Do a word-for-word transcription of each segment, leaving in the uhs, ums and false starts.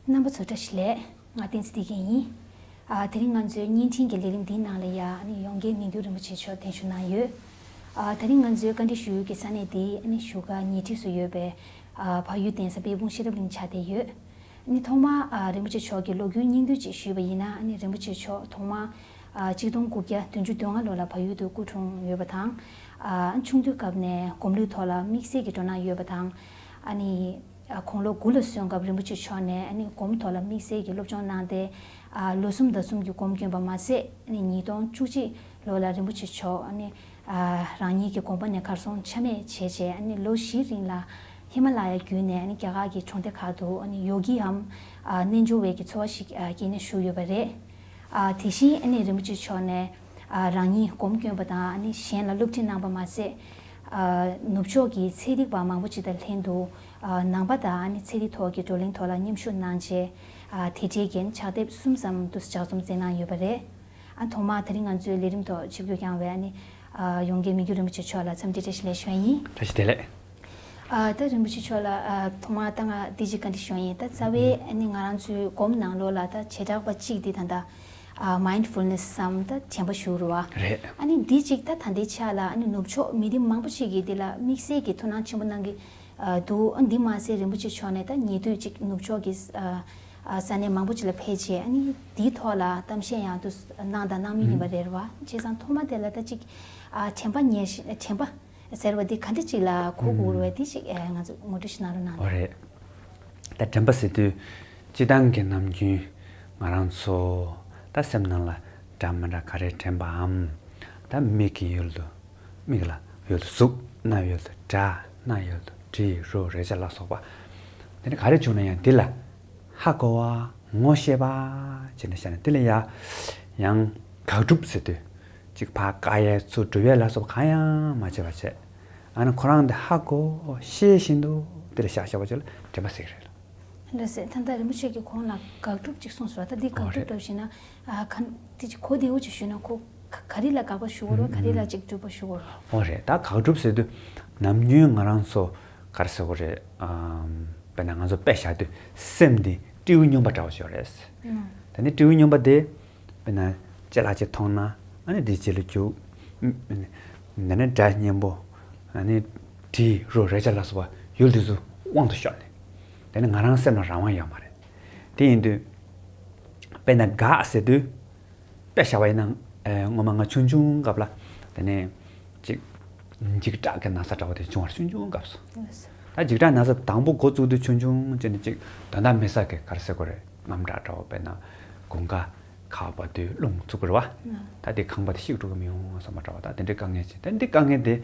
རྣམ་པ་ཚོ་བཀྲ་ཤིས་བདེ་ལེགས། ང་བསྟན་འཛིན་བདེ་སྐྱིད་ཡིན། ཨ། དེ་རིང་ང་ཚོའི་བརྙན་འཕྲིན་གྱི་ལས་རིམ་འདིའི་ནང་ལ་ཡ། ཨ་ནི་ཡོངས་དགེ་མི་འགྱུར་རིན་པོ་ཆེ་མཆོག་གདན་ཞུ་གནང་ཡོད། ཨ། དེ་རིང་ང་ཚོའི་བཀའ་འདྲི་ཞུ་ཡུལ་གྱི་ས་གནས་འདི་ཨ་ནི་བཞུགས་སྒར་ཉེ་འཁྲིས་སུ་ཡོད་པའི། ཨ། བལ་ཡུལ་གདན་ས་དཔལ་སྤུངས་ཤེས་རབ་གླིང་ཆགས་བསྡད་ཡོད། ཨ་ནི་ཐོག་མར། ཨ། རིན་པོ་ཆེ་མཆོག་གི་ལོ་རྒྱུས་སྙིང་བསྡུས་ཅིག་ཞུས་པ་ཡིན་ན། ཨ་ནི་རིན་པོ་ཆེ་མཆོག་ཐོག་མར། ཨ། གཅིག་སྟོང་དགུ་བརྒྱ་བདུན་ཅུ་དོན་ལྔ་ལོ་ལ་བལ་ཡུལ་དུ་སྐུ་འཁྲུངས་ཡོད་པ་དང་། ཨ། ཆུང་དུས་སྐབས་ནས་སྒོམ་ལུགས་ཐོག་ལ་དམིགས་བསལ་གྱི་སྤྲོ་སྣང་ཡོད་པ་དང་། ཨ་ནི། ཨ། དགུང་ལོ་དགུ་ལ་སོན་སྐབས་རིན་པོ་ཆེ་མཆོག་ནས་ཨ་ནི་སྒོམ་ཐོག་ལ་དམིགས་བསལ་གྱི་སློབ་སྦྱོང་གནང་སྟེ། ཨ། ལོ་གསུམ་ཟླ་གསུམ་གྱི་སྒོམ་བསྐྱོན་པ་མ་ཟད། ཨ་ནི་ཉིས་སྟོང་བཅུ་གཅིག་ལོ་ལ་རིན་པོ་ཆེ་མཆོག་ཨ་ནི། ཨ། རང་ཉིད་ཀྱི་དགོངས་པ་ནས་གར་སོང་ཆ་མེད་བྱས་བྱས། ཨ་ནི་ལོ་བཞིའི་རིང་ལ་ཧི་མ་ལ་ཡ་བརྒྱུད་ནས་ཨ་ནི་རྒྱ་གར་གྱི་གྲོང་སྡེ་ཁག་ཏུ་ཨ་ནི་ཡོ་གིའམ། ཨ། རྣལ་འབྱོར་བའི་གི་འཚོ་བ་ཞིག་ཨ། སྐྱེལ་ནས་བཞུགས་ཡོད་པ་རེད། ཨ། དེ་བཞིན་ཨ་ནི་རིན་པོ་ཆེ་མཆོག་ནས། ཨ། རང་ཉིད་སྒོམ་བསྐྱོན་པ་དང་། ཨ་ནི་གཞན་ལ་སློབ་ཁྲིད་གནང་པ་མ་ཟད། ཨ། ནུབ་ཕྱོགས་ཀྱི་ཚན་རིག་པ་མང་པོ་ཅིག་དང་ལྷན་དུ། ཨ། ནང་པ་དང་ཨ་ནི་ཚན་རིག་ཐོག་གི་བགྲོ་གླེང་ཐོག་ལ་མཉམ་ཞུགས་གནང་རྗེས། ཨ། དེ་འབྲེལ་གྱི་ཕྱག་དེབ་གསུམ་ཙམ་དུ་ལྗགས་རྩོམ་མཛད་གནང་ཡོད་པ་རེད། ཨ། ཐོག་མར་དེ་རིང་ང་ཚོའི་ལས་རིམ་ཐོག་ཆིབས་བསྒྱུར་བསྐྱངས་པའི་ཨ་ནི། ཨ། ཡོངས་དགེ་མི་འགྱུར་རིན་པོ་ཆེ་མཆོག་ལ་འཚམས་འདྲི་བཀྲ་ཤིས་བདེ་ལེགས་ཞུ་ཡ་ཡིན། བཀྲ་ཤིས་བདེ་ལེགས། ཨ། ད་རིན་པོ་ཆེ་མཆོག་ལ། ཨ། ཐོག་མར་ད་ང་འདི་ཅིག་བཀའ་འདྲི་ཞུ་ཡ་ཡིན། ད་རྩ་བའི་ཨ་ནི་ང་རང་ཚོའི་སྒོམ་ནང་ལོགས་ལ་ད་བྱེ་བྲག་པ་གཅིག་འདི་ད་ལྟ། ཨ། མའིན་ཌ་ཕུལ་ནེ་སི་སམ་ད་དྲན་པ་ཞུ་རུ་བ། རེད། ཨ་ནི་འདི་ཅིག་ད་ད་ལྟའི་ཆ་ལ་ཨ་ནི་ནུབ་ཕྱོགས་མི་རིགས་མང་པོ་ཞིག་གིས་འདི་ལ་དམིགས་བསལ་གྱི་ཐུགས་སྣང་ཆེན་པོ་གནང་གི། ཨ། འདུག་ཨ། འདི་མ་ཟད་རིན་པོ་ཆེ་མཆོག་ནས་ད་ཉེ་དུས་ཅིག་ནུབ་ཕྱོགས་ཀྱི། ཨ། ཨ། ས་གནས་མང་པོ་ཅིག་ལ་ཕེབས་རྗེས་ཨ་ནི་འདིའི་ཐོག་ལ་གཏམ་བཤད་ཡང་དུ་གནང་དང་གནང་མུས་ཡིན་པ་རེད་བ། བྱས་ཙང་ཐོག་མ་དེ་ལ་ད་ཅིག་ཨ། དྲན་པ་ཉེར་ཞིག་དྲན་པ་ཟེར་བ་འདི་ག་འདྲ་ཅིག་ལ་གོ་དགོས་རེད་བ། འདི་ཅིག་ཨ། ང་ཚོ་ངོ་སྤྲོད་ཞིག་གནང་རོགས་གནང་། ཨོ་རེད། ད་དྲན་པ་ཟེར་དུས་སྤྱིར་བཏང་གི་ནམ་རྒྱུན་ང་རང་ཚོ་ད་སེམས་ནང་ལ་འདྲ་མི་འདྲ་ག་རེ་དྲན་པའམ། ད་མིག་གི་ཡུལ་དུ། མིག་ལ་ཡུལ་དུ་གཟུགས། རྣ་ཡུལ་དུ་སྒྲ། སྣ་ཡུལ་དུ་དྲི་རོ་རེག་བྱ་ལ་སོགས་པ། དེ་ནི་ག་རེ་བྱུང་ན་ཡང་འདི་ལ་ཧ་གོ་བ། ངོ་ཤེས་པ་བྱས་ནས་བཤད་ན། འདི་ལ་ཡ་ཡང་དགག་སྒྲུབ་ཟེར་དུས་ཅིག་ཕར་བཀག་ཡས་ཚུར་སྒྲུབ་ཡས་ལ་སོགས་པ་གང་ཡང་མ་བྱས་པ་བྱས། ཨ་ནི་ཁོ་རང་འདི་ཧ་གོ་ཤེས་བཞིན་དུ་འདི་ལ་བཞག་བཞག་པ་ཅིག་ལ་དྲན་པ་ཟེར་གི་རེད། ལགས་སོ། ད་ལྟ་རིན་པོ་ཆེ་གིས་གོང་ལ་དགག་སྒྲུབ་ཅིག་གསུངས་སོང་། ད་འདི་དགག་སྒྲུབ་འདྲ་བོ་ཞིག་ན། ཨ། ག་འདི་ཅིག་གོ་བདེ་བོ་ཅིག་ཞུས་ན་ཁོ་ག་ག་རེ་ལ་དགག་པ་ཞུ་དགོས་རེད་བ། ག་རེ་ལ་ཅིག་སྒྲུབ་པ་ཞུ་དགོས་རེད་བ། ཨོ་རེད། ད་དགག་སྒྲུབ་ཟེར་དུས་ནམ་རྒྱུན་ང་རང་ཚོ་ག་རེ་ཟེར་དགོས་རེད། ཨམ། དཔེར་ན་ང་ཚོ་དཔེ་བཞག་དུས་སེམས་འདི་སྤྲེའུ་སྨྱོན་པ་འདྲ་བོ་ཞིག་རེད། ཨང་། ད་ནི་སྤྲེའུ་སྨྱོན་པ་དེ། དཔེར་ན་ལྕེ་ལ་ཅིག་མཐོང་ན། ཨ་ནི་དེའི་རྗེས་ལ་རྒྱུག་འདི་ནི་སྒྲ་སྙན་པོ། ཨ་ནི་དྲི་རོ་རེག་བྱ་ལ་སོགས་པ་ཡུལ་དེ་ཚོ་དབང་དུ་ཤོར་ནས། དེ་ནི་ང་རང་སེམས་ལ་རང་དབང་ཡོད་མ་རེད། དེ་ཡིན་དུས་དཔེར་ན་དགག་ཟེར་དུས་དཔེ་བཞག་པ་ཡིན་ན། ཨེ། སྔོན་མ་ང་ཆུང་ཆུང་སྐབས་ལ་དེ་ནས་ཅིག་འཇིགས་སྐྲག་གི་ན་ཚ་འདྲ་བོ་དེ་བྱུང་བར། ཆུང་ཆུང་སྐབས་སུ། ད་འཇིགས་སྐྲག་ན་ཚ་དང་པོ་འགོ་བཙུགས་དུས་ཆུང་ཆུང་བྱས་ནས་ཅིག་དོན་དག་མེད་ས་གི་ག་རེ་ཟེར་དགོས་རེད། རྔམ་སྐྲག་འདྲ་བོ། དཔེར་ན་དགུན་ཁ་ཁ་བ་དུས་རླུང་འཚུབ་པ་རེད་བ། ད་དེ་ཁང་པ་དེ་བཤིག་འགྲོ་གི་མི་ཡོང་བསམ་པ་འདྲ་བོ། ད་དེ་འདྲའི་དཀའ་ངལ་ཅིག་ད་འདི་དཀའ་ངལ་དེ་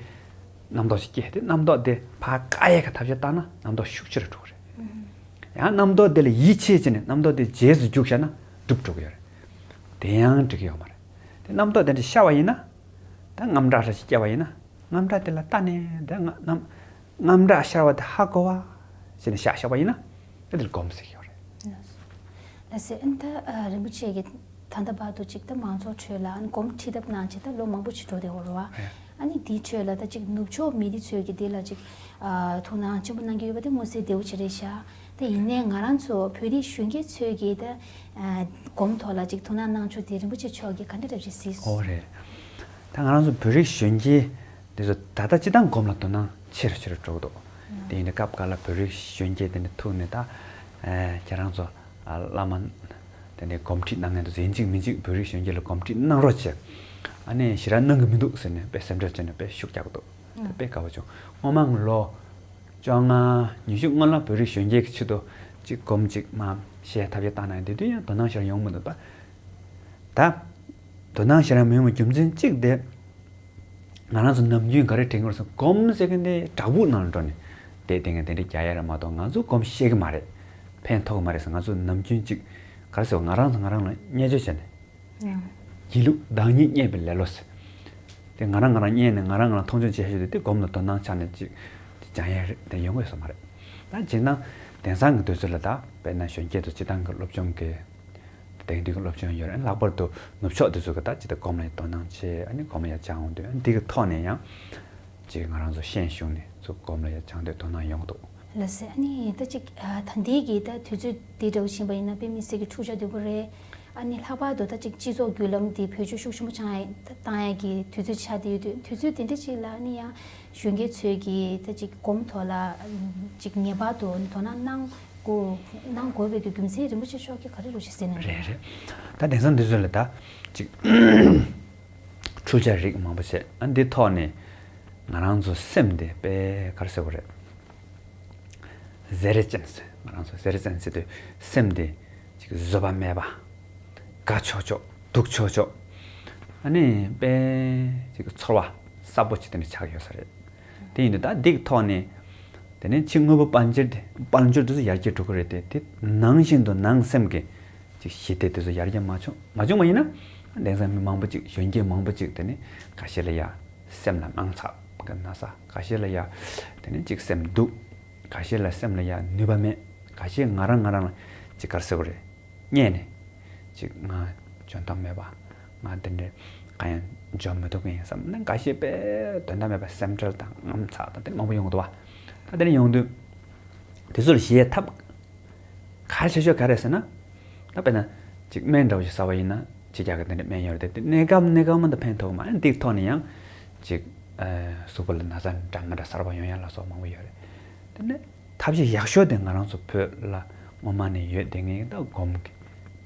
རྣམ་རྟོག་ཅིག་སྐྱེས། དེ་རྣམ་རྟོག་དེ་ཕར་བཀག་ཡས་ཀྱི་ཐབས་ཤེས་བཏང་ན་རྣམ་རྟོག་ཤུགས་ཆེ་རུ་འགྲོ་གི་རེད། ཡང་རྣམ་རྟོག་དེ་ལ་ཡིད་ཆེས་བྱས་ནས་རྣམ་རྟོག་དེ་རྗེས་སུ་རྒྱུགས་བཞག་ན་འགྲུབ་འགྲོ་གི་ཡོད་རེད། དེ་ཡང་འགྲིག་གི་ཡོད་མ་རེད། དེ་རྣམ་རྟོག་དེ་འདྲ་ཤར་བ་ཡིན་ན། ད་རྔམ་སྐྲག་འདྲ་ཞིག་སྐྱེས་པ་ཡིན་ན། རྔམ་སྐྲག་དེ་ལ་ལྟ་ནས་དེ་རྔམ་རྔམ་སྐྲག་ཤར་བ་དེ་ཧ་གོ་བ་བྱས་ནས་བཞག་བཞག་པ་ཡིན་ན། དེ་དེར་སྒོམ་ཟེར་གྱི་ཡོད་རེད། ལགས་སོ། ཨ་ནི་ད་རིན་པོ་ཆེ་གིས་ད་ལྟ་བར་དུ་ཅིག་ད་མང་ཚོགས་ཁྲོད་ལ་ཨ་ནི་སྒོམ་ཁྲིད་ཐབས་གནང་བྱས་ད་ལོ་མང་པོ་ཞིག་འགྲོ་བསྡད་ཡོད་རེད་བ། ཨ་ནི་དེའི་ཁྲོད་ལ་ད་ཅིག་ནུབ་ཕྱོགས་མི་རིགས་ཚོས་ཀྱི་དེ་ལ་ཅིག་ཐུགས་སྣང་ཆེན་པོ་གནང་གི་ཡོད་པ་དེ་མངོན་གསལ་དོད་པོ་ཅིག་རེད་ཤག་ད་ཡིན་ནའི་ང་རང་ཚོ་བོད་རིགས་གཞོན་སྐྱེས་ཚོས་ཀྱི་ད་སྒོམ་ཐོག་ལ་ཅིག་ཐུགས་སྣང་གནང་ཕྱོགས་དེ་རིན་པོ་ཆེ་མཆོག་གིས་ག་འདྲ་འདྲ་ཞིག་གཟིགས་སོང་། ཨོ་རེད། ད་ང་རང་ཚོ་བོད་རིགས་གཞོན་སྐྱེས་དེ་ཚོ་ད་ལྟ་སྤྱིར་བཏང་སྒོམ་ལ་དོ་སྣང་ཆེ་རུ་ཆེ་རུ་འགྲོ་གི་འདུག་དེ་ཡིན་དུས་སྐབས་འགའ་ལ་བོད་རིགས་གཞོན་སྐྱེས་དེ་འདྲ་ཐུག་ནས་ད་ཨེ་ཁྱེད་རང་ཚོ་ཨ་བླ་མ་དེ་འདྲའི་སྒོམ་ཁྲིད་གནང་མཁན་དེ་ཚོ་ཡིན་གཅིག་མིན་གཅིག་བོད་རིགས་གཞོན་སྐྱེས་ལ་སྒོམ་ཁྲིད་གནང་རོགས་བྱས། ཨ་ནི་ཞེ་དྲག་གནང་གི་མི་འདུག་ཟེར་ནས་དཔེ་སེམས་ཁྲལ་བྱས་ནས་དཔེ་ཤུགས་རྒྱག་གི་འདུག་དཔེ་དགའ་པོ་བྱུང་། སྔོན་མ་ལོ་བཅོ་ལྔ་ཉི་ཤུ་སྔོན་ལ་བོད་རིགས་གཞོན་སྐྱེས་ཀྱི་ཆེད་དུ་གཅིག་སྒོམ་གཅིག་མ་བཤད་ཐབས་ཤེས་བཏང་ན་དེ་དུས་ཡང་དོ་སྣང་ཞེ་དྲག་ཡོང་མི་འདུག་ད་ད་དོ་སྣང་ཞེ་དྲག་མི་ཡོང་བའི་རྒྱུ་མཚན་གཅིག་དེ། ང་རང་ཚོ་ནམ་རྒྱུན་ག་རེ་དྲན་གྱི་ཡོད་རེད་ཟེར་ན། སྒོམ་ཟེར་མཁན་དེ་བྲག་ཕུག་ནང་ལ་འགྲོ་ནས་བསྡད་བསྡད་མཁན་དེ་འདྲ་རྒྱག་ཡ་རེད་མ་གཏོགས་ང་ཚོ་སྒོམ་ཤེས་ཀྱི་མ་རེད། ཕན་ཐོགས་ཀྱི་མ་རེད་ཟེར། ང་ཚོ་ནམ་རྒྱུན་གཅིག་ག་རེ་ཟེར་བ། ང་རང་ཚོ་ང་རང་ལ་བརྙས་བཅོས་བྱས་ནས། སྒྱིད་ལུག་བདག་ཉིད་བརྙས་པའི་ལེ་ལོ་ཟེར། དེ་ང་རང་ང་རང་བརྙས་ནས་ང་རང་ང་རང་མཐོང་ཆུང་བྱེད་ཤེས་དུས་དེ་སྒོམ་ལ་དོ་སྣང་ཆགས་ནས་ཅིག་སྦྱང་ཡ་རེད་དེ་ཡོང་གི་ཡོད་ས་མ་རེད། ད་སྤྱིར་བཏང་དེང་སང་གི་དུས་ཚོད་ལ་ད་དཔེར་ན་གཞོན་སྐྱེས་ཚོ་སྤྱིར་བཏང་གི་སློབ་སྦྱོང་གི་དེང་དུས་ཀྱི་སློབ་སྦྱོང་ཡོད་རེད། ལྷག་པར་དུ་ནུབ་ཕྱོགས་དེ་ཚོ་གི་ད་ཅི་ད་སྒོམ་ལ་ཡ་དོ་སྣང་ཆེ། ཨ་ནི་སྒོམ་ལ་ཡ་སྦྱང་འོང་དུས་ཨ་ནི་དེ་གི་ཐོག་ནས་ཡང་ཅིག་ང་རང་ཚོ་ཤེས་བྱུང་ནས་ཚུར་སྒོམ་ལ་ཡ་སྦྱང་དུས་དོ་སྣང་ཡོང་གི་འདུག་ལགས་སེ། ཨ་ནི་ད་ཅིག་ཨ་ད་ལྟའི་གི་ད་དུས་ཚོད་འདི་འདྲ་བོ་ཕྱིན་པ་ཡིན་ན་དཔེ་མི་སྲིད་ཀྱི་འཁྲུག་ཆ་དོད་པོ་རེད། ཨ་ནི་ལྷག་པར་དུ་ད་ཅིག་སྤྱི་ཚོགས་བརྒྱུད་ལམ་འདི་བེད་སྤྱོད་ཤུགས་ཆེན་པོ་བྱང་ཡ་བཏང་ཡ་གི་དུས་ཚོད་ཆགས་བསྡད་ཡོད་དུས། དུས་ཚོད་དེ་འདྲ་ཅིག་ལ་ཨ་ནི་ཡང་གཞོན་སྐྱེས་ཚོས་ཀྱི་ད་ཅིག་སྒོམ་ཐོག་ལ་ཅིག་ངེས་པར་དུ་དོ་སྣང་གནང་དགོས་གནང་དགོས་པའི་གི་རྒྱུ་མཚན་རིན་པོ་ཆེ་མཆོག་གིས་ག་རེ་རུ་ཞིག་ཟེར་ན། རེད་རེད། ད་དེང་སང་འདི་ཚོ་ལ་ད་ཅིག་འཁྲུག་ཆ་རིགས་མང་པོ་བྱས། ཨ་འདི་ཐོག་ནས་ང་རང་ཚོ་སེམས་དེ་དཔེ་ག་རེ་ཟེར་དགོས་རེད། བཟེ་རེ་ཅན་ཟེར། ང་རང་ཚོ་བཟེ་རེ་ཅན་ཟེར་དུས་སེམས་དེ་ཅིག་བཟོད་པ་མེད་པ། དགའ་ཆོག་ཆོག་སྡུག་ཆོག་ཆོག་ཨ་ནི་དཔེ་ཅིག་ཚོར་བ་ཟབ་པོ་ཅིག་དེ་འདྲ་ཆགས་ཡོད་ས་རེད། དེ་ཡིན་དུས་ད་འདིའི་ཐོག་ནས་དེ་ནས་ཕྱི་དངོས་པོ་དཔལ་འབྱོར་དེ་དཔལ་འབྱོར་དེ་ཚོ་ཡར་རྒྱས་འགྲོ་གི་རེད་དེ། དེ་ནང་བཞིན་དུ་ནང་སེམས་ཀྱི་ཅིག་ཞི་བདེ་དེ་ཚོ་ཡར་རྒྱས་མ་བྱུང་མ་བྱུང་བ་ཡིན་ན། དེང་སང་མི་མང་པོ་ཅིག་གཞོན་སྐྱེས་མང་པོ་ཅིག་དེ་ནི་ཁ་ཤས་ལ་ཡ་སེམས་ལ་དངངས་འཚབ་ཀྱི་ན་ཚ། ཁ་ཤས་ལ་ཡ་དེ་ནི་ཅིག་སེམས་སྡུག་ཁ་ཤས་ལ་སེམས་ལ་ཡ་ནུས་པ་མེད། ཁ་ཤས་ང་རང་ང་རང་ལ་ཅིག་ག་རེ་ཟེར་དགོས་རེད། བརྙས་ནས་ཅིག་ང་འཇོན་ཐང་མེད་པ། ང་དེ་འདྲའི་གང་ཡང་འཇོན་མི་ཐུབ་མཁན་ཡིན་བསམ་ནས་འགའ་ཤས་དཔེ་དོན་དག་མེད་པ་སེམས་ཁྲལ་དང་དངངས་འཚབ་དང་དེ་མང་པོ་ཡོང་གི་འདུག་བ། ད་དེ་འདྲ་ཡོང་དུས་དེ་ཚོ་ལ་གཞིགས་ཐབས་གལ་ཆེ་ཤོས་ག་རེ་ཟེར་ན། ད་དཔེར་ན་ཅིག་སྨན་འདྲ་བོ་ཞིག་ཟ་བ་ཡིན་ན་ཕྱི་རྒྱལ་གྱི་དེ་འདྲའི་སྨན་ཡོད་རེད་དེ། གནས་སྐབས་གནས་སྐབས་མ་གཏོགས་ཕན་ཐོགས་མ་རེད། འདིའི་ཐོག་ནས་ཡང་ཅིག་ཨ་གཟུགས་པོ་ལ་ན་ཚ་འདྲ་མི་འདྲ་གསར་པ་ཡོང་ཡ་ལ་སོགས་མང་པོ་ཡོད་རེད། དེ་ནས་ཐབས་ཤེས་ཡག་ཤོས་དེ་ང་རང་ཚོ་བོད་ལ་སྔོན་མ་ནས་ཡོད་བསྡད་མཁན་ད་སྒོམ་གྱི་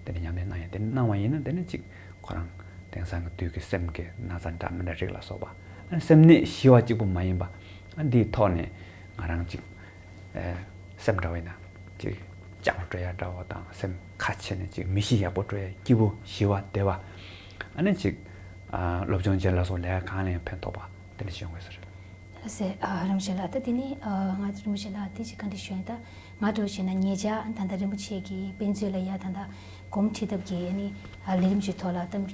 དེ་ནས་ཉམས་ལེན་གནང་ཡ་དེ་གནང་བ་ཡིན་ན། དེ་ནས་ཅིག་ཁོ་རང་དེང་སང་གི་དུས་ཀྱི་སེམས་ཀྱི་ན་ཚ་འདྲ་མི་འདྲ་རིགས་ལ་སོགས་པ། ཨ་སེམས་ནད་ཞི་བ་གཅིག་པུ་མ་ཡིན་པ། ཨ་འདིའི་ཐོག་ནས་ང་རང་ཅིག་ཨ་སེམས་འདྲ་བ་ཡིན་ན་ཅིག་སྤྱང་བྲོ་ཡ་འདྲ་བ་དང་། སེམས་ཁ་ཕྱེ་ནས་ཅིག་མི་གཤིས་ཡག་པོ་བྲོ་ཡ། སྐྱིད་པོ་ཞི་བ་བདེ་བ། ཨ་ནི་ཅིག་ཨ་སློབ་སྦྱོང་བྱེད་ལ་སོགས་ལས་ཀ་གང་ལ་ཡང་ཕན་ཐོགས་པ་དེ་འདྲ་ཞིག་ཡོང་དགོས་ཟེར། ལགས་སེ། ཨ་རིན་པོ་ཆེ་ལགས། ད་དེ་ནི་ཨ་ང་ཚོ་རིན་པོ་ཆེ་ལགས་དེ་ཅིག་བཀའ་འདྲི་ཞུ་ཡིན། ད་ང་འདྲ་བོ་བྱས་ན་ཉེ་ཆར་ད་ལྟ་རིན་པོ་ཆེ་གི་དཔེ་མཛོད་ལ་ཡ་ད་ལྟ་སྒོམ་ཁྲིད་ཐབས་ཀྱི་ཨ་ནི་ཨ་ལས་རིམ་གྱི་ཐོག་ལ་གཏམ་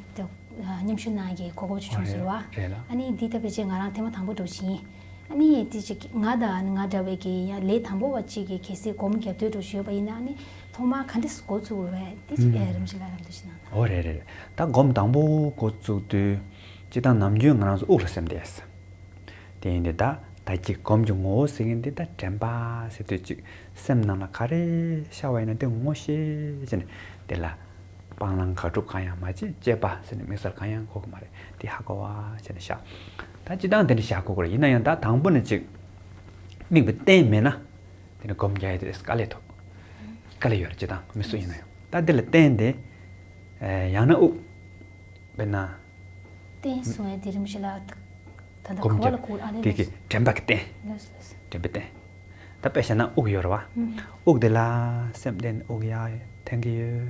ཨ་མཉམ་ཞུགས་གནང་ཡ་གི་གོ་སྐབས་ཅིག་བྱུང་སོང་རེད་བ། རེད་ལགས། ཨ་ནི་འདི་ད་ཕལ་ཆེར་ང་རང་ཐེངས་མ་དང་པོ་འདྲ་བོ་ཞིག་ཡིན། ཨ་ནི་དེ་ཅིག་ང་དང་ང་འདྲ་བའི་གི་ཡང་ལས་དང་པོ་བ་ཅིག་གིས་གལ་སྲིད་སྒོམ་རྒྱབ་འདོད་འདྲ་བོ་ཞིག་ཡོད་པ་ཡིན་ན། ཨ་ནི་ཐོག་མར་ག་འདྲས་འགོ་བཙུགས་དགོས་རེད། དེ་ཅིག་ཨ་རིན་པོ་ཆེ་ལགས་རང་འདྲ་ཞིག་གནང་ན། འོ་རེད་རེད་རེད། ད་སྒོམ་དང་པོ་འགོ་བཙུགས་དུས་སྤྱིར་བཏང་ནམ་རྒྱུན་ང་རང་ཚོ་དབུགས་ལ་སེམས་གཏད། དེ་ཡིན་དུས་ད་ད་ཅིག་སྒོམ་གྱི་ངོ་བོ་ཟེར་མཁན་འདི་ད་དྲན་པ་ཟེར་དུས་ཅིག་སེམས་ནང་ལ་ག་རེ་ཤར་བ་ཡིན་ན་དེ་ངོ་ཤེས་བྱས་ནས། དེ་ལ་སྤང་བླང་དགག་སྒྲུབ་གང་ཡང་མ་བྱེད། དཔྱད་པ་ཟེར་ནས་དམིགས་བསལ་གང་ཡང་དགོས་ཀྱི་མ་རེད། དེ་ཧ་གོ་བ་བྱས་ནས་བཞག་ད་སྤྱིར་བཏང་དེ་འདྲ་བཞག་དགོས་ཀྱི་རེད། ཡིན་ན་ཡང་ད་དང་པོ་ནས་ཅིག་དམིགས་པ་གཏན་མེད་ན་དེ་ནས་སྒོམ་རྒྱག་ཡ་དེ་དཀའ་ལས་ཐུག་དཀའ་ལས་ཡོད་རེད། སྤྱིར་བཏང་མི་སུ་ཡིན་ན་ཡང་། ད་དེ་ལ་བརྟེན་ཏེ་ཡང་ན་དབུགས། དཔེར་ན། རྟེན་གསུང་བའི་དེ་རིམ་བཞིན་ལ། ད་ལྟ་སྒོམ་ག་བ་ལ་རྒྱབ་གུག་ཨ་ལེ་དེ་གི་ལོས། དྲན་པ་གི་རྟེན། ལོས་ལོས། དྲན་པའི་རྟེན། ད་དཔེ་བཞག་ན་དབུགས་ཡོད་རེད་བ། ཨུམ། དབུགས་དེ་ལ་སེམས་གཏད་ནས་དབུགས་ཡར་འཐེན་གི་ཡོད།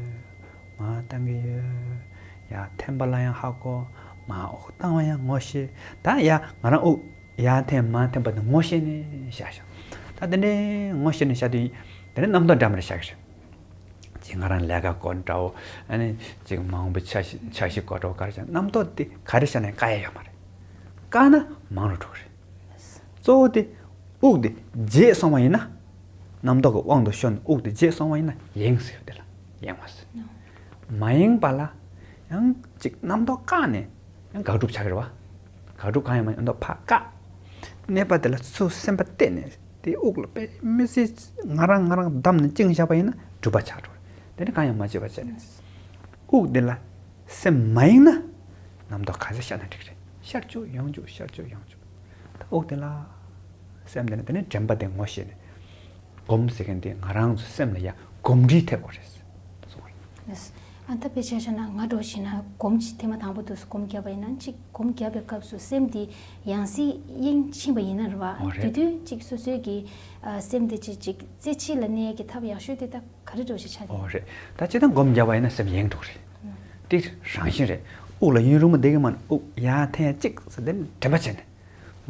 མར་བཏང་གི་ཡོད། ཡར་འཐེན་པ་ལ་ཡང་ཧ་གོ། མར་དབུགས་བཏང་བ་ཡང་ངོ་ཤེས། ད་ཡ་ང་རང་དབུགས་ཡར་འཐེན་མར་འཐེན་པ་དེ་ངོ་ཤེས་ནས་བཞག་བཞག་ད་དེ་འདྲའི་ངོ་ཤེས་ནས་བཞག་དུས་དེ་ནས་རྣམ་རྟོག་འདྲ་མི་འདྲ་ཤར་གི་རེད། ཅིག་ང་རང་ལས་ཀ་སྐོར་འདྲ་བོ། ཨ་ནི་ཅིག་མང་པོ་འཆར་གཞི་འཆར་གཞི་སྐོར་འདྲ་བོ་ག་རེ་བྱས། རྣམ་རྟོག་དེ་ག་རེ་བྱས་ནས་བཀག་ཡ་ཡོད་མ་རེད། བཀག་ན་མང་རུ་འགྲོ་གི་རེད། གཙོ་བོ་དེ་དབུགས་དེ་བརྗེད་སོང་བ་ཡིན་ན། རྣམ་རྟོག་གི་དབང་དུ་ཤོར་ནས་དབུགས་དེ་བརྗེད་སོང་བ་ཡིན་ན་ཡེངས་ཟེར་དེ་ལ་ཡེངས་པ་ཟེར། མ་ཡེངས་པ་ལ་ཡང་ཅིག་རྣམ་རྟོག་བཀག་ནས་ཡང་དགག་སྒྲུབ་བྱ་གི་རེད་བ། དགག་སྒྲུབ་གང་ཡང་མ་ཡིན་མདོག་ཕར་བཀག་གནས་པ་དེ་ལ་ཚུར་སེམས་པ་གཏད་ནས་དེ་དབུགས་ལ་དཔེ་མི་སྲིད་ང་རང་ང་རང་བསྡམས་ནས་བཅིངས་བཞག་པ་ཡིན་ན་སྒྲུབ་པ་ཆགས་འགྲོ། དེ་ནི་གང་ཡང་མ་བྱས་པ་བྱས་ནས། དབུགས་དེ་ལ་སེམས་མ་ཡེངས་ན་རྣམ་རྟོག་ག་ཚོད་ཤར་ན་འགྲིག་རེད། ཤར་བཅུག་ཡོང་བཅུག་ཤར་བཅུག་ཡོང་བཅུག་ད་དབུགས་དེ་ལ་སེམས་དེ་ནི་དེ་ནི་དྲན་པ་དེ་ངོ་ཤེས་ནས་སྒོམ་ཟེར་མཁན་དེ་ང་རང་ཚོ་སེམས་ལ་ཡ་གོམས་འདྲིས་ཐེབས་དགོས་རེད། ལགས། ཨ་ད་དཔེ་ཆ་བཞག་ན་ང་འདྲ་བོ་ཞིག་ན་སྒོམ་ཅིག་ཐེངས་མ་དང་པོ་དུས་སུ་སྒོམ་བརྒྱབ་པ་ཡིན་ན། ཅིག་སྒོམ་བརྒྱབ་པའི་སྐབས་སུ་སེམས་དེ་ཡང་སྲིད་གཡེང་ཕྱིན་པ་ཡིན་ན་རེད་བ། འོ་རེད། དེ་དུས་ཅིག་སོ་སོའི་གི་ཨ་སེམས་དེ་ཅིག་ཅིག་རྩེ་གཅིག་ལ་གནས་ཀྱི་ཐབས་ཡག་ཤོས་དེ་ད་ག་རེ་འདྲ་བོ་ཞིག་ཆགས་འོ་ཡོད། རེད། ད་སྤྱིར་བཏང་སྒོམ་བརྒྱབ་པ་ཡིན་ན་སེམས་གཡེང་འགྲོ་གི་རེད། ཨང་། དེ་རང་བཞིན་རེད། དབུགས་ལ་ཡུན་རིང་པོ་བསྡད་ཀྱི་མ་ནི་དབུགས་ཡར་འཐེན་ཡ་གཅིག་ཟེར་དེ་ནི་དྲན་པ་བྱས་ནས།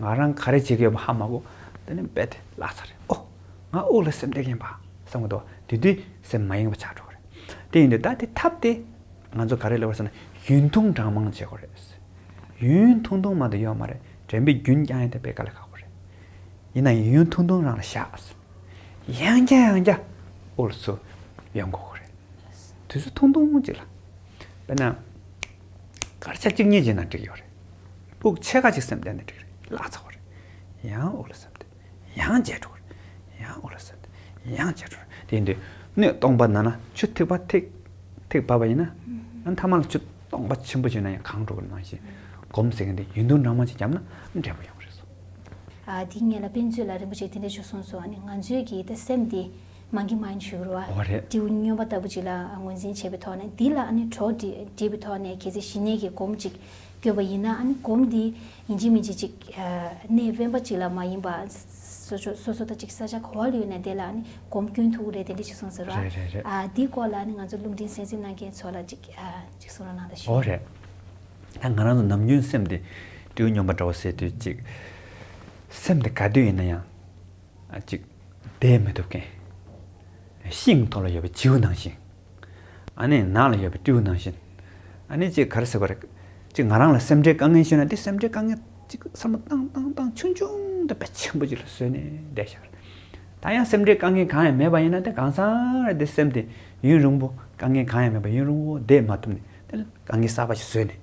ང་རང་ག་རེ་བྱེད་ཀྱི་ཡོད་པ་ཧ་མ་གོ། དེ་ནས་རྦད་དེ་བརླག་ཚར་རེད། ཨོ། ང་དབུགས་ལ་སེམས་གཏད་ཀྱི་ཡིན་པ་བསམ་གྱི་འདུག་དེ་དུས་སེམས་མ་ཡེངས་པ་ཆགས་འགྲོ་གི་རེད། དེ་ཡིན་དུས་ད་དེ་ཐབས་དེ་ང་ཚོ་ག་རེ་ལབ་དགོས་ཟེར་ན་ཡུན་ཐུང་གྲངས་མང་བྱེད་དགོས་རེད། ཡུན་ཐུང་ཐུང་མ་གཏོགས་ཡོད་མ་རེད། དྲན་པའི་རྒྱུན་བསྐྱང་ཡ་དེ་དཔེ་དཀའ་ལས་ཁག་པོ་རེད། ཡིན་ན་ཡང་ཡུན་ཐུང་ཐུང་རང་ལ་བཞག་ཡང་བསྐྱར་ཡང་བསྐྱར་དབུགས་ལ་ཚུར་ཡོང་དགོས་ཀྱི་རེད། དུས་ཚོད་ཐུང་ཐུང་ཅིག་ལ། དཔེར་ན། སྐར་ཆ་གཅིག་གཉིས་བྱས་ན་འགྲིག་ཡོད་རེད། དབུགས་ཕྱེད་ཀ་ཅིག་སེམས་གཏད་ན་འགྲིག་རེད། བརླག་ཚར་བ་རེད། ཡང་དབུགས་ལ་སེམས་གཏད། ཡང་བརྗེད་འགྲོ་གི་རེད། ཡང་དབུགས་ལ་སེམས་གཏད། ཡང་བྱ་འཕྲོ། དེ་ཡིན་དུས་སྣོད་སྟོང་པ་ན་ན་ཆུ་ཐིགས་པ་ཐིགས་ཐིགས་བབས་པ་ཡིན་ན། ཨ་ནི་ཐ་མ་ལ་ཆུ་སྟོང་པ་ཆེན་པོ་ཅིག་ན་ཡང་གང་འགྲོ་གི་ནང་བཞིན། སྒོམ་ཟེར་མཁན་དེ་ཡུན་དུ་ནང་མ་ཅིག་བརྒྱབ་ན་འབྲས་བུ་ཡོང་གི་རེད་སོ། ཨ་དེའི་སྔོན་ལ་དཔེ་མཛོད་ལ་རིན་པོ་ཆེས་དེ་འདྲ་ཞུ་སོང་སོ། ཨ་ནི་ང་ཚོའི་གི་ད་སེམས་དེ་མང་གི་མང་ཡིན་ཞུ་གི་རེད་བ། འོ་རེད། སྤྲེའུ་སྨྱོན་པ་ལྟ་བུ་ཅིག་ལ་ངོས་འཛིན་བྱས་པའི་ཐོག་ནས་འདི་ལ་ཨ་ནི་གྲོགས་སྒྲིག་སྒྲིག་པའི་ཐོག་ནས་གལ་སྲིད་ཞི་གནས་ཀྱི་སྒོམ་ཅིག་བསྐྱོད་པ་ཡིན་ན། ཨ་ནི་སྒོམ་འདི་ཡིན་གཅིག་མིན་གཅིག་ཅིག་ཨ་གནས་དབེན་པ་ཅིག་ལ་མ་ཡིན་པ་སོ་སོ་སོ་སོ་ད་ཅིག་ས་ཆ་ག་བ་ལ་ཡོད་ན་དེ་ལ་ཨ་ནི་སྒོམ་བསྐྱོན་ཐུབ་ཀྱི་རེད། དེ་འདྲ་ཞིག་གསུངས་ཟེར་བ། རེད་རེད་རེད། ཨ་འདི་སྐོར་ལ་ཨ་ནི་ང་ཚོ་རླུང་འཕྲིན་གསན་གཟིགས་གནང་མཁན་ཚོ་ལ་ཅིག་ཨ་ཅིག་གསུང་རོགས་གནང་དང་ཞུ། འོ་རེད། ད་ང་རང་ཚོ་ནམ་རྒྱུན་སེམས་དེ་སྤྲེའུ་སྨྱོན་པ་འདྲ་བོ་ཟེར་དུས་ཅིག་སེམས་དེ་ག་དུས་ཡིན་ན་ཡང་ཨ་ཅིག་བསྡད་མི་ཐུབ་མཁན། ཤིང་ཐོག་ལ་ཡོད་པའི་བྱིའུ་ནང་བཞིན། ཨ་ནི་ནགས་ལ་ཡོད་པའི་སྤྲེའུ་ནང་བཞིན། ཨ་ནི་ཅིག་ག་རེ་ཟེར་བ་རེད། ཅིག་ང་རང་ལ་སེམས་ཁྲལ་དཀའ་ངལ་ཤོད་ན་དེ་སེམས་ཁྲལ་དཀའ་ངལ་ཅིག་བསམ་བློ་བཏང་བཏང་བཏང་ཆུང་ཆུང་དུ་དཔེ་ཆེན་པོ་ཅིག་ལ་བཟོས་ནས་བསྡད་ཤག་ད་ཡང་སེམས་ཁྲལ་དཀའ་ངལ་གང་ཡང་མེད་པ་ཡིན་ན་དེ་གང་ཟག་རེ་དེ་སེམས་དེ་ཡུན་རིང་པོ་དཀའ་ངལ་གང་ཡང་མེད་པ་ཡུན་རིང་པོ་བསྡད་མ་ཐུབ་ནས་དེ་དཀའ་ངལ་གསར་པ་ཞིག་བཟོས་ནས་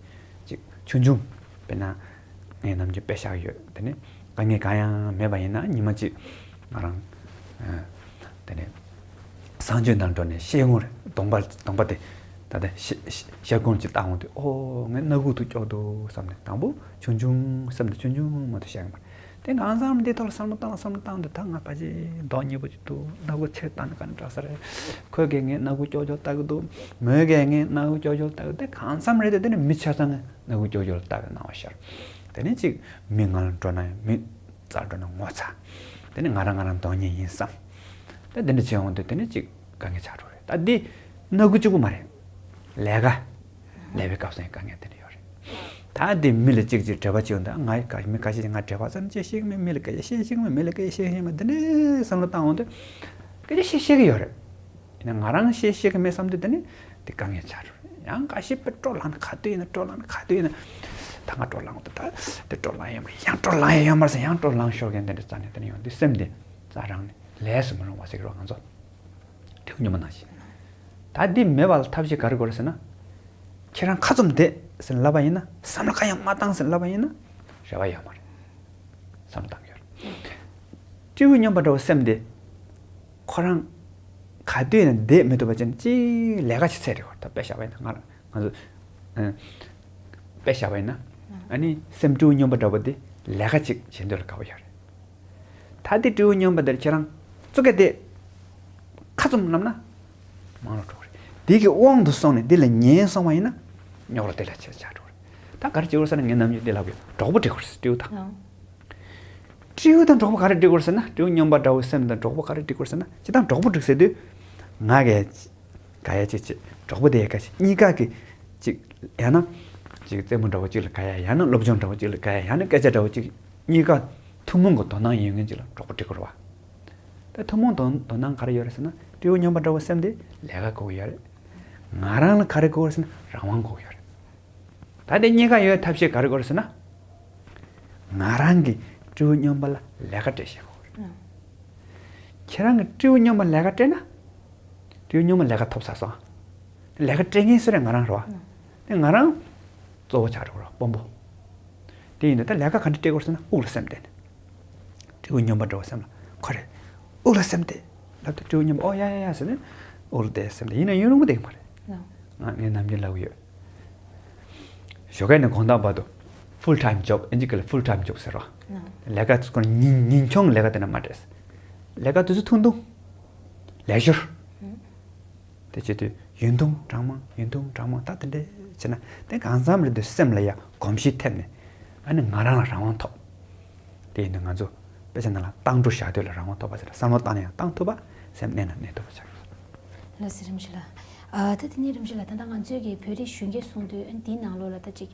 ཅིག་ཆུང་ཆུང་དཔེར་ན་ངས་ནམ་རྒྱུན་དཔེ་བཞག་ཡོད། དེ་ནི་དཀའ་ངལ་གང་ཡང་མེད་པ་ཡིན་ན་ཉི་མ་གཅིག་ང་རང་ཨ་དེ་ནི་གསང་སྤྱོད་ནང་འགྲོ་ནས་ཤེལ་སྒོང་རེ་གདོང་པ་གདོང་པ་དེ་ད་ལྟ་ཤེལ་ཤེལ་སྒོང་ཅིག་བཏགས་འོང་དུས་ཨོ་ངའི་སྣ་ཁུག་ཏུ་སྐྱོ་འདུག་བསམ་ནས་དང་པོ་ཆུང་ཆུང་སེམས་དུ་ཆུང་ཆུང་མ་གཏོགས་བཤད་ཀྱི་མ་རེད། དེ་གང་འཚམ་འདི་ཐོག་ལ་བསམ་བློ་བཏང་བསམ་བློ་བཏང་དུས་ད་ང་ཕ་ཆེ་མདོག་ཉེས་པོ་ཅིག་འདུག་སྣ་ཁུག་ཕྱིར་བཏང་ན་ག་འདྲ་ས་རེད། ཁོས་ཀྱིས་ངའི་སྣ་ཁུག་ཀྱོག་ཀྱོག་ལྟ་གི་འདུག་མོས་ཀྱིས་ངའི་སྣ་ཁུག་ཀྱོག་ཀྱོག་ལྟ་གི་འདུག་དེ་གང་འཚམ་རེད་དེ་དེ་ནི་མི་ཆ་ཚང་གི་སྣ་ཁུག་ཀྱོག་ཀྱོག་ལ་ལྟ་གི་སྣང་བ་ཤར། དེ་ནི་ཅིག་མི་ང་ལ་འགྲོ་ན་ཡང་མི་རྩར་འགྲོ་ན་ངོ་ཚ། དེ་ནི་ང་རང་ང་རང་མདོག་ཉེས་ཡིན་བསམ། དེ་འདི་འདྲ་བྱས་འོང་དུས་དེ་ནི་ཅིག་དཀའ་ངལ་ཆགས་འགྲོ་རེད། ད་འདི་སྣ་ཁུག་གཅིག་པུ་མ་རེད། ལས་ཀ་ལས་པའི་སྐབས་སུ་ཡང་དཀའ་ངལ་དེ་འདྲ་ཡོད་རེད། ད་འདི་མི་ལ་གཅིག་གཅིག་འབྲེལ་བ་བྱེད་འོང་དུས་ང་ག་མི་ཁ་ཤས་ཀྱིས་ང་འབྲེལ་བ་ཙམ་བྱེད་ཤེས་ཀྱི་མེད། མི་ལ་སྐད་ཆ་བཤད་ཤེས་ཀྱི་མེད། མི་ལ་སྐད་ཆ་བཤད་ཤེས་ཀྱི་མེད། འདི་འདྲའི་བསམ་བློ་བཏང་འོང་དུས་སྐད་ཆ་བཤད་ཤེས་ཀྱི་ཡོད་རེད། ཡིན་ན་ང་རང་བཤད་ཤེས་ཀྱི་མེད་བསམ་དུས་དེ་ནི་དེ་དཀའ་ངལ་ཆགས་འགྲོ་རེད། ཡང་འགའ་ཤས་དཔེ་སྤྲོ་ལངས་ནས་ག་དུས་ཡིན་ན་སྤྲོ་ལངས་ནས་ག་དུས་ཡིན་ན་ད་ང་སྤྲོ་ལངས་འོང་དུས་ད་དེ་སྤྲོ་ལངས་ཡོད་མ་རེད། ཡང་སྤྲོ་ལངས་ཡོད་མ་རེད་ཟེར་ཡང་སྤྲོ་ལངས་ཤོར་མཁན་དེ་འདྲ་རྩ་ནས་དེ་ནི་ཡོང་དུས་སེམས་དེ་རྩ་རང་ནས་ལས་སུ་མི་རུང་བ་ཟེར་གི་རེད་ང་ཚོ། སྤྲེའུ་སྨྱོན་པ་ནང་བཞིན། ད་འདི་མེད་པ་ལ་ཐབས་ཤེས་ག་རེ་དགོས་རེད་ཟེར་ན། ཁྱེད་རང་ཁ་བཙུམ་བསྡད་ཟེར་ལབ་པ་ཡིན་ན་བསམ་བློ་གང་ཡང་མ་བཏང་ཟེར་ལབ་པ་ཡིན་ན་རེ་བ་ཡོད་མ་རེད། བསམ་བློ་བཏང་གི་ཡོད་རེད། སྤྲེའུ་སྨྱོན་པ་འདྲ་བོ་སེམས་དེ་ཁོ་རང་ག་དུས་ཡིན་ན་བསྡད་མི་ཐུབ་པ་ཅན་ཅིག་ལས་ཀ་ཅིག་འཚོལ་རེད་བ། ད་དཔེ་བཞག་པ་ཡིན་ན་ང་རང་ང་ཚོ་ཨ་དཔེ་བཞག་པ་ཡིན་ན་ཨ་ནི་སེམས་སྤྲེའུ་སྨྱོན་པ་འདྲ་བོ་དེ་ལས་ཀ་ཅིག་བྱེད་འདོད་ལ་དགའ་བོ་ཡོད་རེད། ད་དེ་སྤྲེའུ་སྨྱོན་པ་དེར་ཁྱེད་རང་བཙུགས་ག་དེ་ཁ་བཙུམ་ལབ་ན་མང་རུ་འགྲོ་གི་རེད། དེ་གི་དབང་དུ་སོང་ནས་དེ་ལ་ཉན་སོང་བ་ཡིན་ན་རྙོག་དྲ་དེ་ལ་ཆེ་ཆགས་འགྲོ་གི་རེད། ད་ག་རེ་བྱེད་དགོས་ཟེར་ན་ངས་ནམ་རྒྱུན་འདི་ལབ་ཡོད། གྲོགས་པོ་སྒྲིག་དགོས་རེད། སྤྲེའུ་དང་། ཨང་། སྤྲེའུ་དང་གྲོགས་པོ་ག་རེ་སྒྲིག་དགོས་རེད་ཟེར་ན་སྤྲེའུ་སྨྱོན་པ་འདྲ་བོ་སེམས་དང་གྲོགས་པོ་ག་རེ་སྒྲིག་དགོས་རེད་ཟེར་ན་སྤྱིར་བཏང་གྲོགས་པོ་སྒྲིག་ཟེར་དུས་ང་གས་དགའ་ཡ་ཅིག་བྱེད། གྲོགས་པོ་དེ་ཡ་དགའ་ཅིག་གཉིས་ཀ་གི་ཅིག་ཡང་ན་ཅིག་རྩེད་མོ་འདྲ་བོ་ཅིག་ལ་དགའ་ཡ། ཡང་ན་སློབ་སྦྱོང་འདྲ་བོ་ཅིག་ལ་དགའ་ཡ། ཡང་ན་སྐད་ཆ་འདྲ་བོ་ཅིག་གཉིས་ཀ་ཐུན་མོང་གི་དོ་སྣང་ཡོད་མཁན་ཅིག་ལ་གྲོགས་པོ་སྒྲིག་དགོས་རེད་བ། ད་ཐུན་མོང་དོ་དོ་སྣང་ག་རེ་ཡོད་རེད་ཟེར་ན་སྤྲེའུ་སྨྱོན་པ་འདྲ་བོ་སེམས་དེ་ལས་ཀ་དགོས་ཀྱི་ཡོད་རེད། ང་རང་ལ་ག་རེ་དགོས་རེད་ཟེར་ན་རང་དབང་དགོས་ཀྱི་ཡོད་རེད། ད་དེ་གཉིས་ཀ་ཡོད་ཐབས་ཤེས་ག་རེ་དགོས་རེད་ཟེར་ན། ང་རང་གིས་སྤྲེའུ་སྨྱོན་པ་ལ་ལས་ཀ་སྤྲད་ཤེས་དགོས་རེད། ཨང་། ཁྱེད་རང་གིས་སྤྲེའུ་སྨྱོན་པ་ལས་ཀ་སྤྲད་ན། སྤྲེའུ་སྨྱོན་པ་ལས་ཀ་ཐོབ་ཚར་སོང་། ལས་ཀ་སྤྲད་མཁན་སུ་རེད། ང་རང་རེད་བ། ཨང་། དེ་ང་རང་གཙོ་བོ་ཆགས་འགྲོ་གི་རེད་བ། དཔོན་པོ། དེ་ཡིན་དུས་ད་ལས་ཀ་ག་འདྲ་སྤྲད་དགོས་རེད་ཟེར་ན་དབུགས་ལ་སེམས་གཏད་ནས། སྤྲེའུ་སྨྱོན་པ་འདྲ་བོ་སེམས་ལ་ཁོ་རེད། དབུགས་ལ་སེམས་གཏད། ལབ་དུས་སྤྲེའུ་སྨྱོན་པ་ཨོ་ཡ་ཡ་ཡ་ཟེར་ནས་དབུགས་ལ་གཏད་སེམས་གཏད་ཡིན་ན་ཡུན་རིང་པོ་བསྡད་ཀྱི་མ་རེད། ཨང་། ང་ངས་ནམ་རྒྱུན་ལབ་ཀྱི་ཡོད། ཞོགས་ཀས་ནས་དགོང་དག་བར་དུ་full time job། ཨིན་ཇི་སྐད་ལ་full time job ཟེར་བ། ལས་ཀ་ཚུགས་ཉིན་ཉིན་ཆུང་ལས་ཀ་དེ་འདྲ་མ་སྤྲད། ལས་ཀ་དུས་ཚོད་ཐུང་ཐུང་། ལས་ཞོར། དེ་བྱེད་དུས་ཡུན་ཐུང་གྲངས་མང་ཡུན་ཐུང་གྲངས་མང་ད་དེ་འདྲས་བྱས་ན་དེ་གང་འཚམ་རེད་འདུག་སེམས་ལ་ཡ་གོམས་གཤིས་ཐེབས་ནས་ཨ་ནི་ང་རང་ལ་རང་དབང་ཐོབ། དེ་ཡིན་དུས་ང་ཚོ་དཔེ་ཆ་ནང་ལ་བཏང་འགྲོ་བཞག་དུས་ལ་རང་དབང་ཐོབ་པ་ཟེར་ན་བསམ་བློ་བཏང་ན་ཡང་བཏང་ཐུབ་པ། སེམས་གནས་ན་གནས་ཐུབ་པ་ཆགས། ལགས་སོ་རིན་པོ་ཆེ་ལགས། ཨ་ད་དེ་ནས་རིན་པོ་ཆེ་ལགས་ད་ལྟ་ང་ཚོའི་གི་བོད་རིགས་གཞོན་སྐྱེས་གསུང་དུས་འདིའི་ནང་ལོགས་ལ་ད་ཅིག་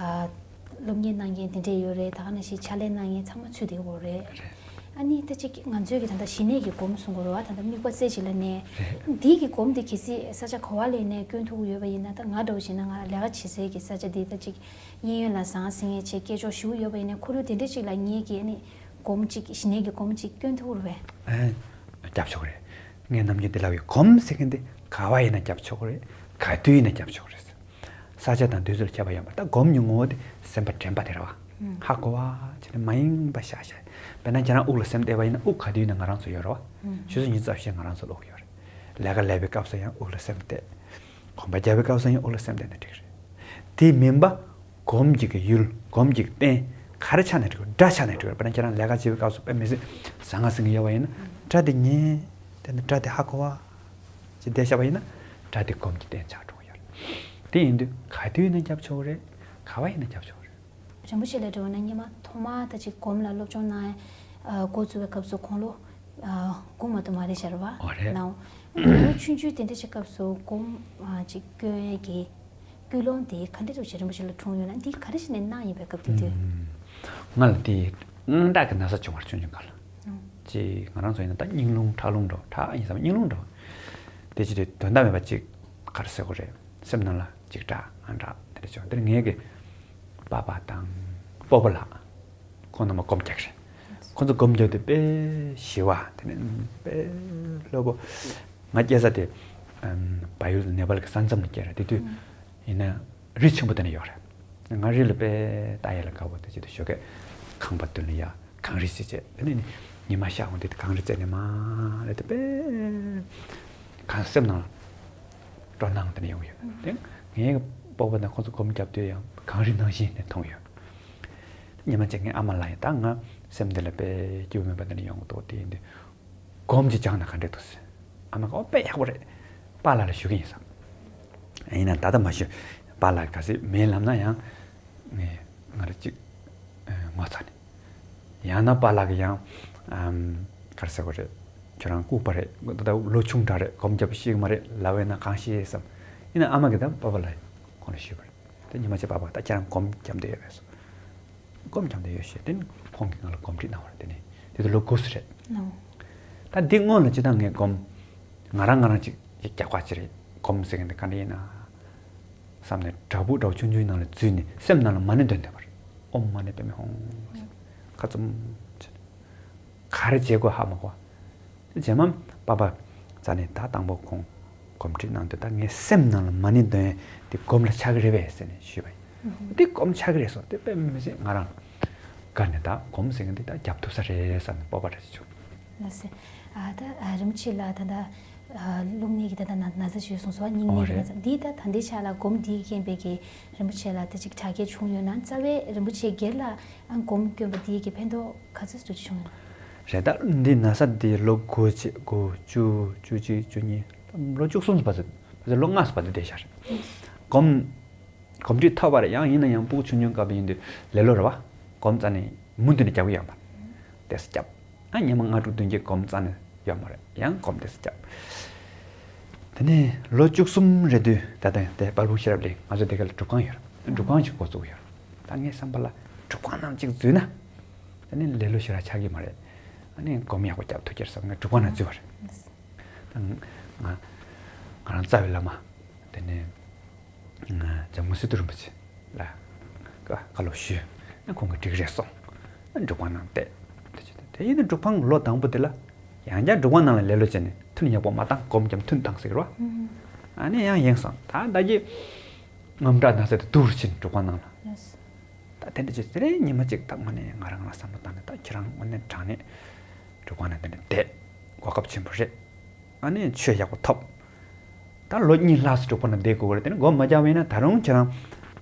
ཨ་སློབ་གཉེར་གནང་མཁན་དེ་འདྲས་ཡོད་རེད། ད་ག་ནང་བཞིན་ཕྱག་ལས་གནང་མཁན་ཚང་མ་ཚུད་བསྡད་ཡོད་རེད། རེད། ཨ་ནི་ད་ཅིག་ང་ཚོའི་གི་ད་ལྟ་ཞི་གནས་ཀྱི་སྒོམ་གསུང་གི་རེད་བ། ད་ལྟ་དམིགས་པ་རྩེ་གཅིག་ལ་གནས། རེད། འདིའི་གི་སྒོམ་འདི་གལ་སྲིད་ས་ཆ་ག་བ་ལ་ཡིན་ནའི་བསྐྱོན་ཐུབ་ཀྱི་ཡོད་པ་ཡིན་ན། ད་ང་འདྲ་བོ་བྱས་ན་ང་ལས་ཀ་བྱེད་སའི་གི་ས་ཆ་འདི་ད་ཅིག་གཡས་གཡོན་ལ་ཟང་ཟིང་ངེ་བྱས་སྐད་ཅོར་ཞུ་གི་ཡོད་པ་ཡིན་ནའི་ཁོར་ཡུག་དེ་འདྲ་ཅིག་ལ་ངའི་གི་ཨ་ནི་སྒོམ་ཅིག་ཞི་གནས་ཀྱི་སྒོམ་ཅིག་བསྐྱོན་ཐུབ་ཀྱི་རེད་པས། ཨེ། རྒྱབ་ཆོག་གི་རེད། ངས་ནམ་རྒྱུན་འདི་ལབ་ཡོད། སྒོམ་ཟེར་མཁན་འདི་ག་བ་ཡིན་ན་རྒྱབ་ཆོག་གི་རེད། ག་དུས་ཡིན་ན་རྒྱབ་ཆོག་གི་རེད། ས་ཆ་དང་དུས་ཚོད་ལ་ཁྱད་པར་ཡོད་མ་རེད། ད་སྒོམ་གྱི་ངོ་བོ་དེ་སེམས་པ་དྲན་པ་དེ་རེད་བ། ཧ་གོ་བ་བྱས་ནས་མ་ཡེངས་པ་བཞག་བཞག་དཔེར་ན་ཁྱེད་རང་དབུགས་ལ་སེམས་གཏད་པ་ཡིན་ན་དབུགས་ག་དུས་ཡིན་ན་ང་རང་ཚོ་ཡོད་རེད་བ། ཆུ་ཚོད་ཉི་ཤུ་རྩ་བཞི་ང་རང་ཚོ་ལ་དབུགས་ཡོད་རེད། ལས་ཀ་ལས་པའི་སྐབས་སུ་ཡང་དབུགས་ལ་སེམས་གཏད། གོམ་པ་རྒྱག་པའི་སྐབས་སུ་ཡང་དབུགས་ལ་སེམས་གཏད་ན་འགྲིག་རེད། དེ་མིན་པ། གོམ་གཅིག་གི་ཡུལ། གོམ་གཅིག་རྟེན། ག་རེ་ཆགས་ནས་འགྲིག་རེད། སྒྲ་ཆགས་ནས་འགྲིག་རེད། དཔེར་ན་ཁྱེད་རང་ལས་ཀ་བྱེད་པའི་སྐབས་སུ་དཔེ་མི་སྲིད་ཟང་ངེ་ཟིང་ངེ་ཡོད་པ་ཡིན་ན་སྒྲ་དེ་ཉན། དེ་ནི་སྒྲ་དེ་ཧ་གོ་བ། ཅེས་བསྡད་བཞག་པ་ཡིན་ན་སྒྲ་དེ་གོམ་གྱི་རྟེན་ཆགས་འགྲོ་གི་ཡོད་རེད། དེ་ཡིན་དུས་ག་དུས་ཡིན་ན་རྒྱབ་ཆོག་གི་རེད། ག་བ་ཡིན་ན་རྒྱབ་ཆོག་གི་རེད། རིན་པོ་ཆེ་ལ་དྲི་བ་ན་སྔོན་མ་ཐོག་མར་ད་ཅིག་སྒོམ་ལ་སློབ་སྦྱོང་གནང་ཡ་འགོ་བཙུགས་པའི་སྐབས་སུ་དགུང་ལོ་སྒོམ་མ་གཏོགས་མ་རེད་ཤར་བ། ཨོ་རེད། ནའོ། ཆུང་ཆུང་དེ་འདྲ་ཞིག་སྐབས་སུ་སྒོམ་ཅིག་སྐྱོན་ཡས་ཀྱི་ཀུན་སློང་དེ་ག་འདྲ་འདྲ་ཞིག་རིན་པོ་ཆེ་ལ་འཁྲུངས་ཡོད་ན་འདི་ག་རེ་བྱས་ནས་གནང་ཡིན་པའི་སྐབས་དེ་དུས། ང་ལ་དེ་དངངས་སྐྲག་གི་ན་ཚ་བྱུང་བར་ཆུང་ཆུང་སྐབས་ལ། ཅེས་ང་རང་ཚོ་ཡིན་ན་ད་སྙིང་རླུང་ཁྲག་རླུང་འགྲོ་ཁྲག་ཡིན་ཙམ་སྙིང་རླུང་འགྲོ། དེ་ཅི་དེ་དོན་དག་མེད་པ་ཅིག་ག་རེ་ཟེར་དགོས་རེད། སེམས་ནང་ལ་འཇིགས་སྐྲག་དངངས་སྐྲག་དེ་འདྲ་བྱུང་། དེར་ངའི་གི་པ་ཕ་དང་སྤོ་བོ་ལགས་ཁོང་རྣམ་པ་སྒོམ་རྒྱག་རེད། ཁོང་ཚོ་སྒོམ་རྒྱག་དུས་དཔེ་ཞི་བ་དེ་ནས་དཔེ་སློབ་པོ། ང་སྐྱེས་ས་དེ་བལ་ཡུལ་ནེ་པཱལ་གྱི་ས་མཚམས་ལ་སྐྱེས་རེད། དེ་དུས་ཡིན་ན་རི་ཆེན་པོ་དེ་ནས་ཡོང་རེད། ང་རི་ལ་དཔེ་ལྟ་ཡ་ལ་དགའ་བོ་དེ་ཅི་དུས་ཞོགས་ཀས་ཁང་པ་མདུན་ལ་ཡ་གངས་རི་ཟེར་བྱས་དེ་ནས་ཉི་མ་ཤར་འོང་དུས་དེ་གངས་རི་རྩེ་ནས་མར་ལ་དེ་དཔེ་གངས་སེམས་ནང་སྤྲོ་སྣང་དེ་ནས་ཡོང་ཡོད། དེ་ངའི་སྤོ་བོ་དང་ཁོང་ཚོ་སྒོམ་རྒྱབ་དུས་ཡང་གངས་རི་ནང་བཞིན་ནས་མཐོང་ཡོད། ཉི་མ་གཅིག་ངའི་ཨ་མ་ལ་ཡང་ད་ང་སེམས་འདི་ལ་དཔེ་སྐྱིད་པོ་མེད་པ་འདི་ནས་ཡོང་གི་འདུག་དེ་ཡིན་དུས་སྒོམ་གྱི་སྦྱང་ན་ག་འདྲས་འདུག་ཟེར། ཨ་མ་ག་ཨོ་དཔེ་ཡག་པོ་རེད། པཱ་ལགས་ལ་ཞུ་གི་ཡིན་བསམ། ཡིན་ན་ད་ལྟ་མ་ཞུ། པཱ་ལགས་ག་ཚོད་མིན་ལབ་ན་ཡང་ངས་ང་རང་གཅིག་ངོ་ཚ་ནས། ཡང་ན་པཱ་ལགས་ཀྱི་ཡང་ཨམ་ག་རེ་ཟེར་དགོས་རེད། ཁྱོད་རང་ལྐུགས་པ་རེད། ད་ལྟ་ལོ་ཆུང་དྲགས་རེད། སྒོམ་རྒྱབ་ཤེས་ཀྱི་མ་རེད་ལབ་པས་ན་གང་ཤེས་བསམ། ཡིན་ན་ཨ་མ་གིས་ད་པཱ་པཱ་ལགས་ཁོང་ལ་ཞུས་པ་རེད། དེ་ཉི་མ་གཅིག་པཱ་པཱ་ད་ཁྱེད་རང་སྒོམ་རྒྱབ་འདོད་ཡོད་པས་སོ། སྒོམ་རྒྱབ་འདོད་ཡོད་ཞེས་དེ་ནི་ཁོང་གིས་ང་ལ་སྒོམ་ཁྲིད་གནང་བ་རེད། དེ་ནི་དེ་དུས་ལོ་དགུ་ཙམ་རེད། ལོ། ད་འདི་སྔོན་ལ་ཅི་ད་ངས་སྒོམ་ང་རང་ང་རང་ཅིག་ཅིག་རྒྱག་པ་ཅི་རེད། སྒོམ་ཟེར་མཁན་དེ་ག་འདྲ་ཡིན་ན་བསམ་ནས་བྲག་ཕུག་འདྲ་བོ་ཆུང་ཆུང་ནང་ལ་འཛུལ་ནས་སེམས་ནང་ལ་མ་ཎི་འདོན་བསྡད་པ་རེད། ཨོཾ་མ་ཎི་པདྨེ་ཧཱུྃ། ཁ་བཙུམ་བྱས་ནས། ག་རེ་བྱེད་དགོས་ཧ་མ་གོ། རྗེས་མ་པཱ་པཱ་རྩ་ནས་ད་དང་པོ་ཁོང་སྒོམ་ཁྲིད་གནང་དུས་ད་ངའི་སེམས་ནང་ལ་མ་ཎི་འདོན་ཡས་དེ་སྒོམ་ལ་ཆགས་ཀྱི་རེད་པས་ཟེར་ནས་ཞུས་པ་ཡིན། འདི་སྒོམ་ཆགས་ཀྱི་རེད་སོ། དེ་དཔེ་མི་སྲིད་ང་རང་དགའ་ནས་ད་སྒོམ་ཟེར་མཁན་འདི་ད་རྒྱབ་ཐུབ་ས་རེད་བསམ་ནས་སྤོབས་པ་འདྲ་ཞིག་བྱུང་། ལགས་སེ། ཨ་ད་ཨ་རིན་པོ་ཆེ་ལགས་ད་ལྟ་ཨ་རླུང་ནད་ཀྱི་ད་ལྟ་ན་ན་ཚ་ཞུས་སོང་སོ། སྙིང་ནད་ཀྱི་ན་ཚ་འདི་ད་ད་ལྟའི་ཆ་ལ་སྒོམ་འདིའི་རྐྱེན་པས་ཀྱི་རིན་པོ་ཆེ་ལ་ད་ཅིག་དྲག་སྐྱེད་བྱུང་ཡོད་ན། རྩ་བའི་རིན་པོ་ཆེ་སྒེར་ལ་ཨ་སྒོམ་བསྐྱོན་པ་འདིའི་གི་ཕན་ཐོགས་ག་ཚོད་ཙམ་བྱུང་ཡོད། རེད། ད་འདི་ན་ཚ་འདི་ལོ་དགུ་བྱས་དགུ་བཅུ་བཅུ་གཅིག་བཅུ་གཉིས་ལོ་བཅུ་གསུམ་བར་དུ་བར་དུ་ལོ་ལྔ་བར་དུ་བསྡད་ཤག་རེད། སྒོམ་གོམས་འདྲིས་ཐོབ་པ་རེད། ཡང་ཡིན་ན་ཡང་སྤུ་གུ་ཆུང་ཆུང་སྐབས་ཡིན་དུས་ལེ་ལོ་རེད་བ། སྒོམ་རྩ་ནས་མུ་མཐུད་ནས་རྒྱག་གི་ཡོད་མ་རེད། དེ་སྐྱབས། ཨ་ཉི་མ་ལྔ་དྲུག་བདུན་བརྒྱད་སྒོམ་རྩ་ནས་ཡོད་མ་རེད། ཡང་སྒོམ་དེ་སྐྱབས། དེ་ནས་ལོ་བཅུ་གསུམ་རེད་དུས་ད་ལྟ་དེ་དཔལ་སྤུངས་ཤེས་རབ་གླིང་ང་ཚོ་དེ་ག་ལ་སྒྲུབ་ཁང་ཡོད་རེད། སྒྲུབ་ཁང་ཞིག་འགོ་བཙུགས་ཡོད་རེད། ད་ངའི་བསམ་པ་ལ་སྒྲུབ་ཁང་ནང་གཅིག་འཛུལ་ན་ད་ནི་ལེ་ལོ་ཞེ་དྲག་ཆགས་ཀྱི་མ་རེད། ཨ་ནི་སྒོམ་ཡག་པོ་རྒྱབ་ཐུབ་ཀྱི་རེད་བསམ་ངས་སྒྲུབ་ཁང་ནང་འཛུལ་བ་རེད། ད་ང་ང་རང་རྩ་བའི་བླ་མ་དེ་ནས་ང་འཇམ་མགོན་སི་ཏུ་རིན་པོ་ཆེ་ལ་བཀའ་བཀའ་སློབ་ཞུས། ཁོང་གིས་འགྲིག་རེད་གསུངས། སྒྲུབ་ཁང་ནང་བསྡད། དེ་ཡིན་ན་སྒྲུབ་ཁང་ལོ་དང་པོ་དེ་ལ་ཡང་བསྐྱར་སྒྲུབ་ཁང་ནང་ལ་ལེ་ལོ་བྱས་ནས་ཐུན་ཡག་པོ་མ་བཏང་། སྒོམ་ཀྱང་ཐུན་བཏང་ཟེར་གི་རེད་བ། ཨ་ནི་ཡང་ཡིན་སོང་། ད་ད་གི་དངངས་སྐྲག་ན་ཚ་དེ་སྡུག་རུ་ཕྱིན། སྒྲུབ་ཁང་ནང་ལ། ད་དེ་འདྲ་བྱས་དེ་རིང་ཉི་མ་གཅིག་ད་དངོས་གནས་ང་རང་ལ་བསམ་བློ་བཏང་ནས་ད་ཁྱེད་རང་དངོས་གནས་དྲང་གནས་སྒྲུབ་ཁང་ནང་དེ་འདྲ་བསྡད། གོ་སྐབས་ཆེན་པོ་རེད། ཨ་ནི་ཆོས་ཡག་པོ་ཐོབ། ད་ལོ་གཉིས་ལྷག་ཙམ་སྒྲུབ་ཁང་ནང་བསྡད་དགོས་ཀྱི་རེད། དེ་ནས་སྒོམ་མ་རྒྱག་པ་ཡིན་ན་ད་རུང་ཁྱེད་རང་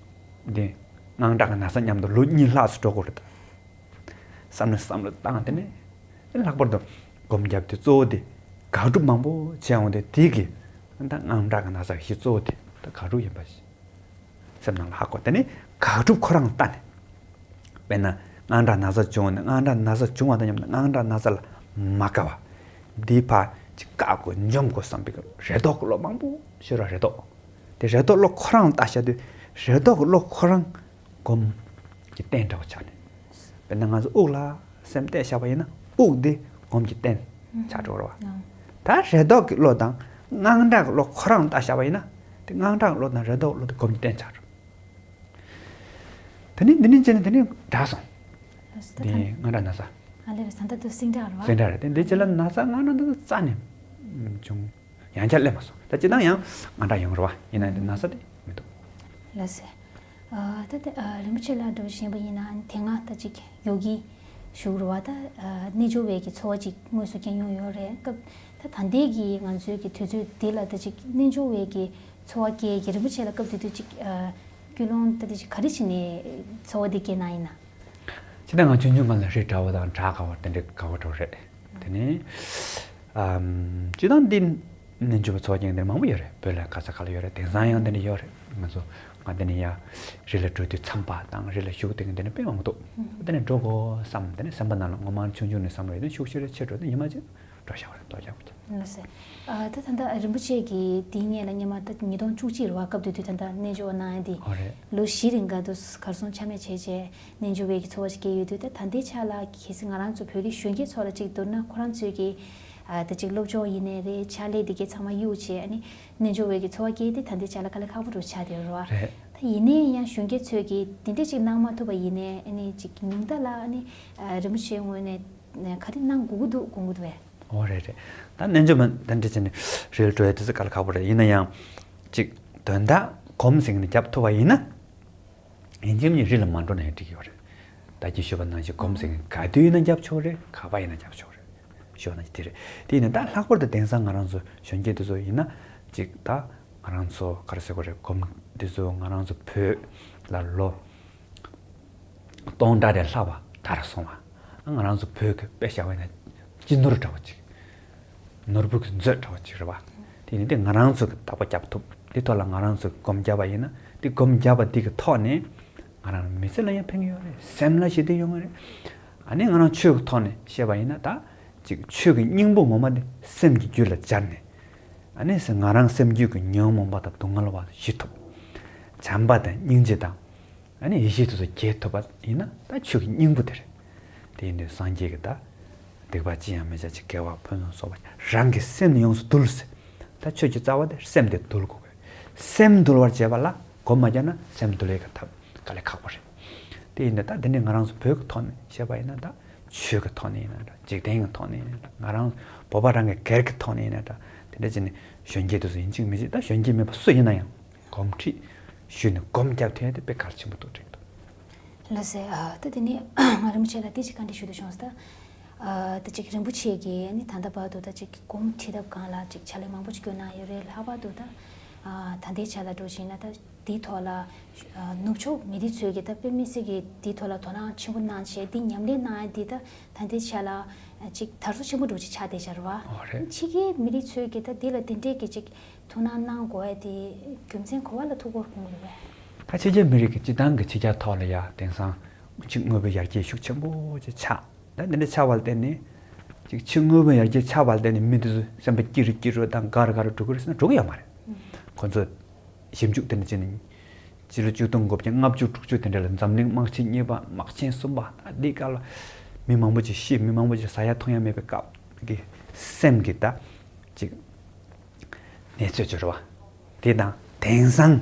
འདི་དངངས་སྐྲག་གི་ན་ཚ་མཉམ་དུ་ལོ་གཉིས་ལྷག་ཙམ་འགྲོ་དགོས་རེད་ད། བསམ་ནས་བསམ་བློ་བཏང་། དེ་ནས་ལྷག་པར་དུ་སྒོམ་རྒྱབ་དུས་གཙོ་བོ་དེ་དགག་སྒྲུབ་མང་པོ་བྱས་འོང་དུས་དེ་གི་ད་དངངས་སྐྲག་གི་ན་ཚ་གཞི་གཙོ་བོ་དེ་ད་དགག་སྒྲུབ་ཡིན་པ་ཞིག་སེམས་ནང་ལ་ཧ་གོ། དེ་ནས་དགག་སྒྲུབ་ཁོ་རང་ལ་ལྟ་ནས། དཔེར་ན་དངངས་སྐྲག་ན་ཚ་བྱུང་བ་ན་དངངས་སྐྲག་ན་ཚ་བྱུང་བ་དང་མཉམ་དུ་དངངས་སྐྲག་ན་ཚ་ལ་མ་དགའ་བ། འདི་ཕར་ཅིག་བཀག་དགོས་འཇོམས་དགོས་བསམ་པའི་རེ་དོགས་ཀྱི་བློ་མང་པོ་ཤོར་བ། རེ་དོགས། དེ་རེ་དོགས་བློ་ཁོ་རང་ལ་ལྟ་བྱ་དུས་རེ་དོགས་ཀྱི་བློ་ཁོ་རང་སྒོམ་གྱི་རྟེན་འདྲ་བོ་ཆགས་ནས། དཔེར་ན་ང་ཚོ་དབུགས་ལ་སེམས་གཏད་བཞག་པ་ཡིན་ན་དབུགས་འདི་སྒོམ་གྱི་རྟེན་ཆགས་འགྲོ་བ་རེད་བ། ད་རེ་དོགས་ཀྱི་བློ་དང་དངངས་སྐྲག་གི་བློ་ཁོ་རང་ལ་ལྟ་བཞག་པ་ཡིན་ན་དེ་དངངས་སྐྲག་གི་བློ་དང་རེ་དོགས་ཀྱི་བློ་དེ་སྒོམ་གྱི་རྟེན་ཆགས་འགྲོ། དེ་ནི་འདི་ནི་བྱས་ནས་དེ་ནི་འདྲ་སོང་། ལགས་སོ། ད་དེ་ད་དངངས་སྐྲག་ན་ཚ། ཨ་ལེ་རེད། ད་ད་དུ་སིང་འདྲ་རེད་བ། སིང་འདྲ་རེད། དེ་འདི་བྱས་ལ་ན་ཚ་དངངས་སྐྲག་ན་ཚ་རྩ་ནས་བྱུང་ཡང་བསྐྱར་སླེབས་མ་སོང་། ད་སྤྱིར་བཏང་ཡང་དངངས་སྐྲག་ཡོང་རེད་བ། ཡིན་ན་ན་ཚ་དེ་མི་འདུག་ལགས་སེ། ཨ་ད་དེ་ཨ་རིན་པོ་ཆེ་ལ་འདྲི་བ་ཞུས་པ་ཡིན་ན་དེ་སྔ་ད་ཅིག་ཡོ་གི་ ཞུ་རུ་བ་ད་རྣལ་འབྱོར་བའི་གི་ཚོར་བ་ཅིག་དངོས་སུ་སྐྱེ་མྱོང་ཡོད་རེད། སྐབས་ད་ད་ལྟའི་གི་ང་ཚོའི་གི་དུས་ཚོད་འདི་ལ་ད་ཅིག་རྣལ་འབྱོར་བའི་གི་ཚོར་བ་སྐྱེ་གི་རིན་པོ་ཆེ་ལ་སྐབས་དེ་དུས་ཅིག་ཀུན་སློང་ད་དེ་ཅིག་ག་རེ་བྱས་ནས་ཚོར་བ་འདི་སྐྱེས་གནང་ཡིན་ན། ཅི་ད་ང་ཆུང་ཆུང་སྒང་ལ་རི་འདྲ་བོ་དང་བྲག་དཀར་བ་དེ་འདྲ་དགའ་བོ་འགྲོ་རེད། དེ་ནས་ཨམ་ཅི་ད་འདི་རྣལ་འབྱོར་པའི་ཚོར་བ་སྐྱེ་མཁན་དེ་མང་པོ་ཡོད་རེད། བོད་ལ་ག་ས་ག་ལ་ཡོད་རེད། དེང་སང་ཡང་དེ་འདྲ་ཡོད་རེད། ང་ཚོ་ང་དེ་ནས་ཡ་རི་ལ་འགྲོ་དུས་མཚམས་པ་དང་རི་ལ་བཞུགས་དེ་གི་དེ་ནས་དཔེ་མང་པོ་འདུག་དེ་ནས་འགྲོ་དགོས་བསམ། དེ་ནས་སེམས་པ་ནང་ལ་ངོ་མ་ཆུང་ཆུང་ནས་བསམ་བློ་ཡོད་དུས་ཤུགས་ཆེ་རེ་ཆེ་འགྲོ་དུས་ཉི་མ་གཅིག་འགྲོ་བཞག་པ་རེད། འགྲོ་བཞག་པ་རེད། ལགས་སེ། ཨ་ད་ད་ལྟ་རིན་པོ་ཆེ་གིས་དེའི་སྔོན་ལ་སྔོན་མ་ད་ཉིས་སྟོང་བཅུ་གཅིག་རེད་བ། སྐབས་དེ་དུས་ད་ལྟ་རྣལ་འབྱོར་གནང་ཡ་དེ་ཨོ་རེད། ལོ་བཞི་རིང་ག་དུས་གར་སོང་ཆ་མེད་བྱས་བྱས་རྣལ་འབྱོར་བའི་གི་ཚོར་བ་ཞིག་སྐྱེས་ཡོད་དུས། ད་ད་ལྟའི་ཆ་ལ་གལ་སྲིད་ང་རང་ཚོ་བོད་རིགས་གཞོན་སྐྱེས་ཚོ་ལ་ཅིག་བསྡུར་ན། ཁོ་རང་ཚོའི་གི་ཨ་ད་ཅིག་སློབ་སྦྱོང་ཡིན་ནའི་རེད། ཕྱག་ལས་དེ་གའི་ཚང་མ་གཡུག་བྱས། ཨ་ནི་རྣལ་འབྱོར་བའི་གི་ཚོར་བ་སྐྱེས་ཏེ་ད་ལྟའི་ཆ་ལ་དཀའ་ལས་ཁག་པོ་འགྲོ་ཆགས་བསྡད་ཡོད་རེད་བ། རེད། ད་ཡིན་ནའི་ཡང་གཞོན་སྐྱེས་ཚོས་གི་དེ་འདྲ་ཅིག་གནང་མ་ཐུབ་པ་ཡིན་ནའི། ཨ་ནི་ཅིག་ཉུང་མཐའ་ལ་ཨ་ནི་ཨ་རིན་པོ་ཆེའི་ངོས་ནས་ག་རེ་གནང་དགོས་ཀྱི་འདུག་དགོངས་ཀྱི་འདུག་བས། ཨོ་རེད་རེད། ད་རྣལ་འབྱོར་མ་དེ་འདྲ་བྱས་ནས་རི་ལ་འགྲོ་ཡ་དེ་ཚོ་དཀའ་ལས་ཁག་པོ་རེད། ཡིན་ན་ཡང་ཅིག་དོན་དག་སྒོམ་ཟིན་ནས་རྒྱབ་ཐུབ་པ་ཡིན་ན། ཡིན་གཅིག་མིན་གཅིག་རི་ལ་མ་འགྲོ་ན་ཡང་འགྲིག་གི་ཡོད་རེད། ད་གིན་ཞུས་པ་ནང་བཞིན་སྒོམ་ཟིན་ག་དུས་ཡིན་ན་རྒྱབ་ཆོག་རེད། ག་པར་ཡིན་ན་རྒྱབ་ཆོག་རེད། ཞུས་པ་ནང་བཞིན་དེ་རེད། དེ་ཡིན་ན་ད་ལྷག་པར་དུ་དེང་སང་ང་རང་ཚོ་གཞོན་སྐྱེས་དེ་ཚོ་ཡིན་ན་ཅིག་ད་ང་རང་ཚོ་ག་རེ་ཟེར་དགོས་རེད། སྒོམ་དེ་ཚོ་ང་རང་ཚོ་བོད་ལ་ལོ་སྟོང་ཕྲག་རེ་ལྷག་པ་དར་སོང་བ། ང་རང་ཚོ་བོད་ཀྱི་དཔེ་བཞག་པ་ཡིན་ན་སྤྱི་ནོར་འདྲ་བོ་ཅིག་ནོར་བུ་གི་མཛོད་འདྲ་བོ་ཅིག་རེད་བ། དེ་ཡིན་དུས་ང་རང་ཚོ་གི་བདག་པོ་རྒྱབ་ཐུབ། དེ་ཐོག་ལ་ང་རང་ཚོ་གི་སྒོམ་བརྒྱབ་པ་ཡིན་ན། དེ་སྒོམ་བརྒྱབ་པ་དེ་གི་ཐོག་ནས་ང་རང་མི་ཚེ་ལ་ཡང་ཕན་གྱི་ཡོད་རེད། སེམས་ལ་ཞི་བདེ་ཡོང་གི་རེད། ཨ་ནི་ང་རང་ཆོས་ཀྱི་ཐོག་ནས་བཤད་པ་ཡིན་ན། ད་ཅིག་ཆོས་ཀྱི་སྙིང་པོ་ངོ་མ་དེ་སེམས་ཀྱི་རྒྱུད་ལ་སྦྱར་ནས། ཨ་ནི་ང་རང་སེམས་རྒྱུད་ཀྱི་ཉོན་མོངས་པ་དང་སྡུག་བསྔལ་བ་ཞི་ཐུབ། བྱམས་པ་དང་སྙིང་རྗེ་དང་། ཨ་ནི་ཡེ་ཤེས་དེ་ཚོ་རྒྱས་ཐུབ་པ་ཡིན་ན་ད་ཆོས་ཀྱི་སྙིང་པོ་དེ་རེད། དེ་ཡིན་དུས་སངས་རྒྱས་ཀྱིས་ད་སྡིག་པ་ཅི་ཡང་མི་བྱ་ཞིང་། དགེ་བ་ཕུན་སུམ་ཚོགས་པར་སྤྱད། རང་གི་སེམས་ནི་ཡོངས་སུ་འདུལ་ཟེར། ད་ཆོས་ཀྱི་རྩ་བ་དེ་སེམས་དེ་འདུལ་དགོས་གི། སེམས་འདུལ་བར་བྱེད་པ་ལ་སྒོམ་མ་བརྒྱབ་ན་སེམས་འདུལ་ཡས་ཀྱི་ཐབས་དཀའ་ལས་ཁག་པོ་རེད། དེ་ཡིན་དུས་ད་འདི་ནི་ང་རང་ཚོ་བོད་ཀྱི་ཐོག་ནས་བཤད་པ་ཡིན་ན། ད་ཆོས་ཀྱི་ཐོག་ནས་ཡིན་ན་འདྲ། འཇིག་རྟེན་གྱི་ཐོག་ནས་ཡིན་ན་འདྲ། ང་རང་བོད་པ་རང་གི་སྒེར་གྱི་ཐོག་ནས་ཡིན་ན་འདྲ། དེ་འདྲ་བྱས་ནས་གཞོན་སྐྱེས་དེ་ཚོ་ཡིན་གཅིག་མིན་གཅིག་ད་གཞོན་སྐྱེས་མིན་པ་སུ་ཡིན་ན་ཡང་གོམས་འདྲིས་ཞུས་ནས་སྒོམ་རྒྱབ་ཐུབ་ཡ་དེ་དཔེ་གལ་ཆེན་པོ་འདུག་དྲན་འདུག་ལགས་སེ། ཨ་ད་དེ་ནས་ང་རིན་པོ་ཆེ་ལ་དེ་ཅིག་བཀའ་འདྲི་ཞུ་འདོད་བྱུང་སོང་། ད་ཨ་ད་ཅིག་རིན་པོ་ཆེ་གིས་ནི་ད་ལྟ་བར་དུ་ད་ཅིག་སྒོམ་ཁྲིད་ཐབས་སྒང་ལ་ཅིག་ཕྱག་ལས་མང་པོ་ཅིག་བསྐྱོན་གནང་ཡོད་རེད། ལྷག་པར་དུ་ད་ཨ་ད་ལྟའི་ཆ་ལ་འགྲོ་བཞིན་ན་ད་དེའི་ཐོག་ལ་ཨ་ནུབ་ཕྱོགས་མི་རིགས་ཚོས་ཀྱིས་ད་དཔེ་མི་སྲིད་ཀྱི་དེའི་ཐོག་ལ་དོ་སྣང་ཆེན་པོ་གནང་བྱས། དེ་ཉམས་ལེན་གནང་ཡ་དེ་ད་ད་ལྟའི་ཆ་ལ་ཅིག་དར་སོ་ཆེན་པོ་འདྲ་ཅིག་ཆགས་བསྡད་ཤག་རེད་བ། ཨོ་རེད། ཕྱི་རྒྱལ་མི་རིགས་ཚོས་ཀྱིས་ད་དེ་ལ་དེ་འདྲས་ཀྱི་ཅིག་ཐུགས་སྣང་གནང་དགོས་ཡ་དེ་རྒྱུ་མཚན་ག་པ་ལ་ཐུག་གི་ཡོད་རེད་བས། ད་ཕྱི་རྒྱལ་མི་རིགས་ཀྱི་སྤྱིར་བཏང་གི་ཕྱི་རྒྱལ་ཐོག་ལ་ཡ་དེང་སང་ཅིག་དངོས་པོའི་ཡར་རྒྱས་ཤུགས་ཆེན་པོ་ཅིག་ཆགས། ད་འདི་འདྲ་ཆགས་པ་ལ་བརྟེན་ནས་ཅིག་ཕྱི་དངོས་པོའི་ཡར་རྒྱས་ཆགས་པ་ལ་བརྟེན་ནས་མི་དེ་ཚོ་སེམས་པ་སྐྱིད་རུ་སྐྱིད་རུ་དང་དགའ་རུ་དགའ་རུ་འགྲོ་གི་རེད་ཟེར་ན་འགྲོ་གི་ཡོད་མ་རེད། ཁོ་ཚོ་ཞིབ་འཇུག་དེ་འདྲ་བྱས་ནས་ཕྱི་ལོ་ཆིག་སྟོང་དགུ་བརྒྱ་ལྔ་བཅུ་དྲུག་ཅུ་དེ་འདྲ་ལ་འཛམ་གླིང་དམག་ཆེན་གཉིས་པ་དམག་ཆེན་གསུམ་པ་ད་འདི་སྐབས་ལ་མི་མང་པོ་ཅིག་ཤི། མི་མང་པོ་ཅིག་ཟ་ཡ་འཐུང་ཡ་མེད་པའི་སྐབས་ཀྱི་སེམས་ཀྱི་ད་ཅིག་གནས་ཚུལ་ཅིག་རེད་བ། དེ་དང་དེང་སང་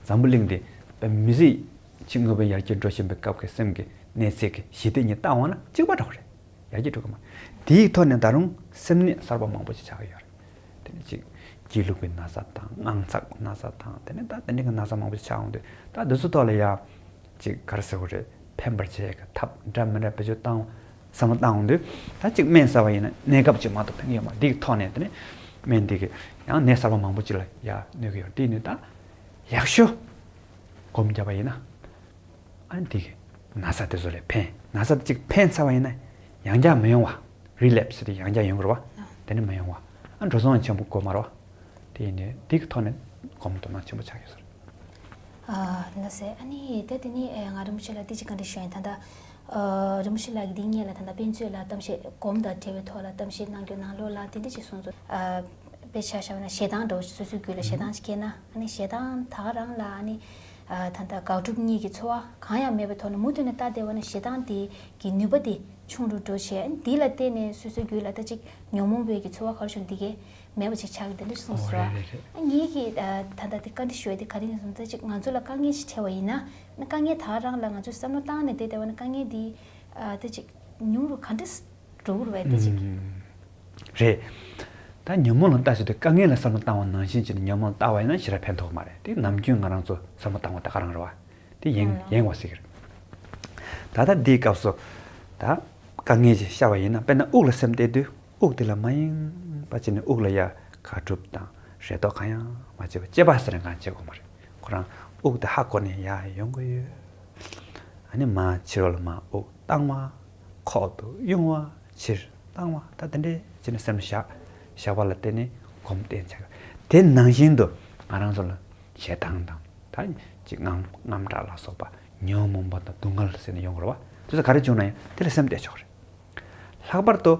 འཛམ་བུ་གླིང་འདི་དཔེ་མི་སྲིད་ཕྱི་དངོས་པོའི་ཡར་རྒྱས་འགྲོ་བཞིན་པའི་སྐབས་ཀྱི་སེམས་ཀྱི་གནས་ཚད་ཀྱི་ཞི་བདེ་གཉིས་བལྟ་འོང་ན་གཅིག་པ་འདྲ་བོ་རེད། ཡར་རྒྱས་འགྲོ་གི་མ་རེད། དེའི་ཐོག་ནས་ད་རུང་སེམས་ནད་གསར་པ་མང་པོ་ཞིག་ཆགས་ཀྱི་ཡོད་རེད། དེ་ནས་ཅིག་སྐྱིད་ལུག་གི་ན་ཚ་དང་དངངས་འཚབ་ན་ཚ་དང་། དེ་ནས་ད་དེ་འདྲ་གི་ན་ཚ་མང་པོ་ཞིག་ཆགས་འོང་དུས། ད་འདི་ཚོ་ཐོག་ལ་ཡ་ཅིག་ག་རེ་ཟེར་དགོས་རེད། ཕན་པར་བྱེད་ཡག་གི་ཐབས་འདྲ་མི་འདྲ་བེད་སྤྱོད་བཏང་བསམ་བློ་བཏང་འོང་དུས། ད་ཅིག་སྨན་ཟ་བ་ཡིན་ན་གནས་སྐབས་ཅིག་མ་གཏོགས་ཕན་གྱི་ཡོད་མ་རེད། འདི་གི་ཐོག་ནས་དེ་ནས་སྨན་འདི་གི་ཡང་ནད་གསར་པ་མང་པོ་ཅིག་ལ་ཡ་གནོད་ཀྱི་ཡོད་རེད། དེ་ནས་ད་ཡག་ཤོས་སྒོམ་བརྒྱབ་པ་ཡིན་ན། ཨ་ནི་དེ་གི་ན་ཚ་དེ་ཚོ་ལས་ཕན། ན་ཚ་དེ་གཅིག་ཕན་ཚར་བ་ཡིན་ན་ཡང་བསྐྱར་མི་ཡོང་བ། རི་ལེབ་སི་དེ་ཡང་བསྐྱར་ཡོང་གི་རེད་བ། དེ་ནི་མི་ཡོང་བ། ཨ་འགྲོ་སོང་ཆེན་པོ་དགོས་མ་རེད་བ། དེ་ཡིན་དུས་དེ་གི་ཐོག་ནས་སྒོམ་དོ་སྣང་ཆེན་པོ་ཆགས་ཡོད་ས་རེད། ཨ་ལགས་སེ། ཨ་ནི་ད་དེ་ནི་ཨེ་ང་རིན་པོ་ཆེ་ལ་དེ་གཅིག་བཀའ་འདྲི་ཞུ་ཡིན། ད་ལྟ་ཨ་རིན་པོ་ཆེ་ལགས་ཀྱིས་འདི་སྔོན་ལ་ད་ལྟ་དཔེ་མཛོད་ལ་གཏམ་བཤད་སྒོམ་དང་འབྲེལ་བའི་ཐོག་ལ་གཏམ་བཤད་གནང་རྒྱུ་ནང་ལོགས་ལ་དེ་འདྲ་ཅིག་གསུངས་སོང་། ཨ་དཔེ་ཆ་བཞག་པ་ན་ཞེ་སྡང་འདྲ་བོ་སོ་སོའི་རྒྱུད་ལ་ཞེ་སྡང་ཞིག་སྐྱེས་ན། ཨ་ནི་ཞེ་སྡང་ད་ག་རང་ལ་ཨ་ནི་ཨ་ད་ལྟ་དགག་སྒྲུབ་གཉིས་ཀྱི་ཚོར་བ་གང་ཡང་མེད་པའི་ཐོག་ནས་མུ་མཐུད་ནས་ལྟ་བསྡད་པ་ན་ཞེ་སྡང་དེ་གི་ནུས་པ་དེ་ཆུང་རུ་འགྲོ་བྱས། ཨ་ནི་དེ་ལ་བརྟེན་ནས་སོ་སོའི་རྒྱུད་ལ་ད་ཅིག་ཉོན་མོངས་པའི་གི་ཚོར་བ་ག་རེ་བྱུང་དེ་གས་མེད་པ་ཅིག་ཆགས་ཀྱི་དེ་འདྲ་གསུངས་སོང་། ཨོ་རེད་རེད་རེད། ཨ་ངེད་ཀྱིས་ཨ་ད་ལྟ་དེ་བཀའ་འདྲི་ཞུ་ཡ་དེ་ག་རེ་ཡིན་སོང་ད་ཅིག་ང་ཚོ་ལ་དཀའ་ངལ་ཞིག་འཕྲད་པ་ཡིན་ན། ཨ་དཀའ་ངལ་ད་ག་རང་ལ་ང་ཚོས་བསམ་བློ་བཏང་ནས་བསྡད་བསྡད་པ་ན་དཀའ་ངལ་དེ་ཨ་ད་ཅིག་ཉུང་རུ་ག་འདྲ་འགྲོ་གི་རེད་བས་དེ་ཅིག་ཨུམ། རེད། ད་ཉོན་མོངས་ལ་ལྟ་ཟེར་དུས་དཀའ་ངལ་ལ་བསམ་བློ་བཏང་བ་ནང་བཞིན་བྱས་ནས་ཉོན་མོངས་ལ་ལྟ་བ་ཡིན་ན་ཞེ་དྲག་ཕན་ཐོགས་མ་རེད། དེ་ནམ་རྒྱུན་ང་རང་ཚོ་བསམ་བློ་བཏང་བ་ད་ག་རང་རེད་བ། དེ་ཡེང་ཡེང་བ་ཟེར་གི་རེད། ད་ལྟ་འདིའི་སྐབས་སུ་ད་ དཀའ་ངལ་ཅིག་ཤར་བ་ཡིན་ན། དཔེར་ན་དབུགས་ལ་སེམས་གཏད་དུས་དབུགས་དེ་ལ་མ་ཡེངས་པ་བྱས་ནས་དབུགས་ལ་ཡ་དགག་སྒྲུབ་དང་རེ་དོགས་གང་ཡང་མ་བྱེད་པ། དཔྱད་པ་ཟེར་ན་གང་བྱེད་དགོས་མ་རེད། ཁོ་རང་དབུགས་དེ་ཧ་གོ་ནས་ཡར་ཡོང་གི་ཡོད། ཨ་ནི་མར་ཕྱི་རོལ་ལ་མར་དབུགས་བཏང་བ། ཁོག་ཏུ་དབྱུང་བ། ཕྱིར་བཏང་བ། ད་དེ་འདྲས་བྱས་ནས་སེམས་བཞག་བཞག་པ་ལ་བརྟེན་ནས་སྒོམ་བརྟན་ཆགས། དེ་ནང་བཞིན་དུ་ང་རང་ཚོ་ལ་ཞེ་སྡང་དང་། ད་ཅིག་དངངས་དངངས་སྐྲག་ལ་སོགས་པ། ཉོན་མོངས་པ་དང་སྡུག་བསྔལ་ཟེར་ནས་ཡོང་དགོས་རེད་བ། དེ་ཚོ་ག་རེ་བྱུང་ན་ཡང་དེ་ལ་སེམས་གཏད་ཆོག་རེད། ལྷག་པར་དུ་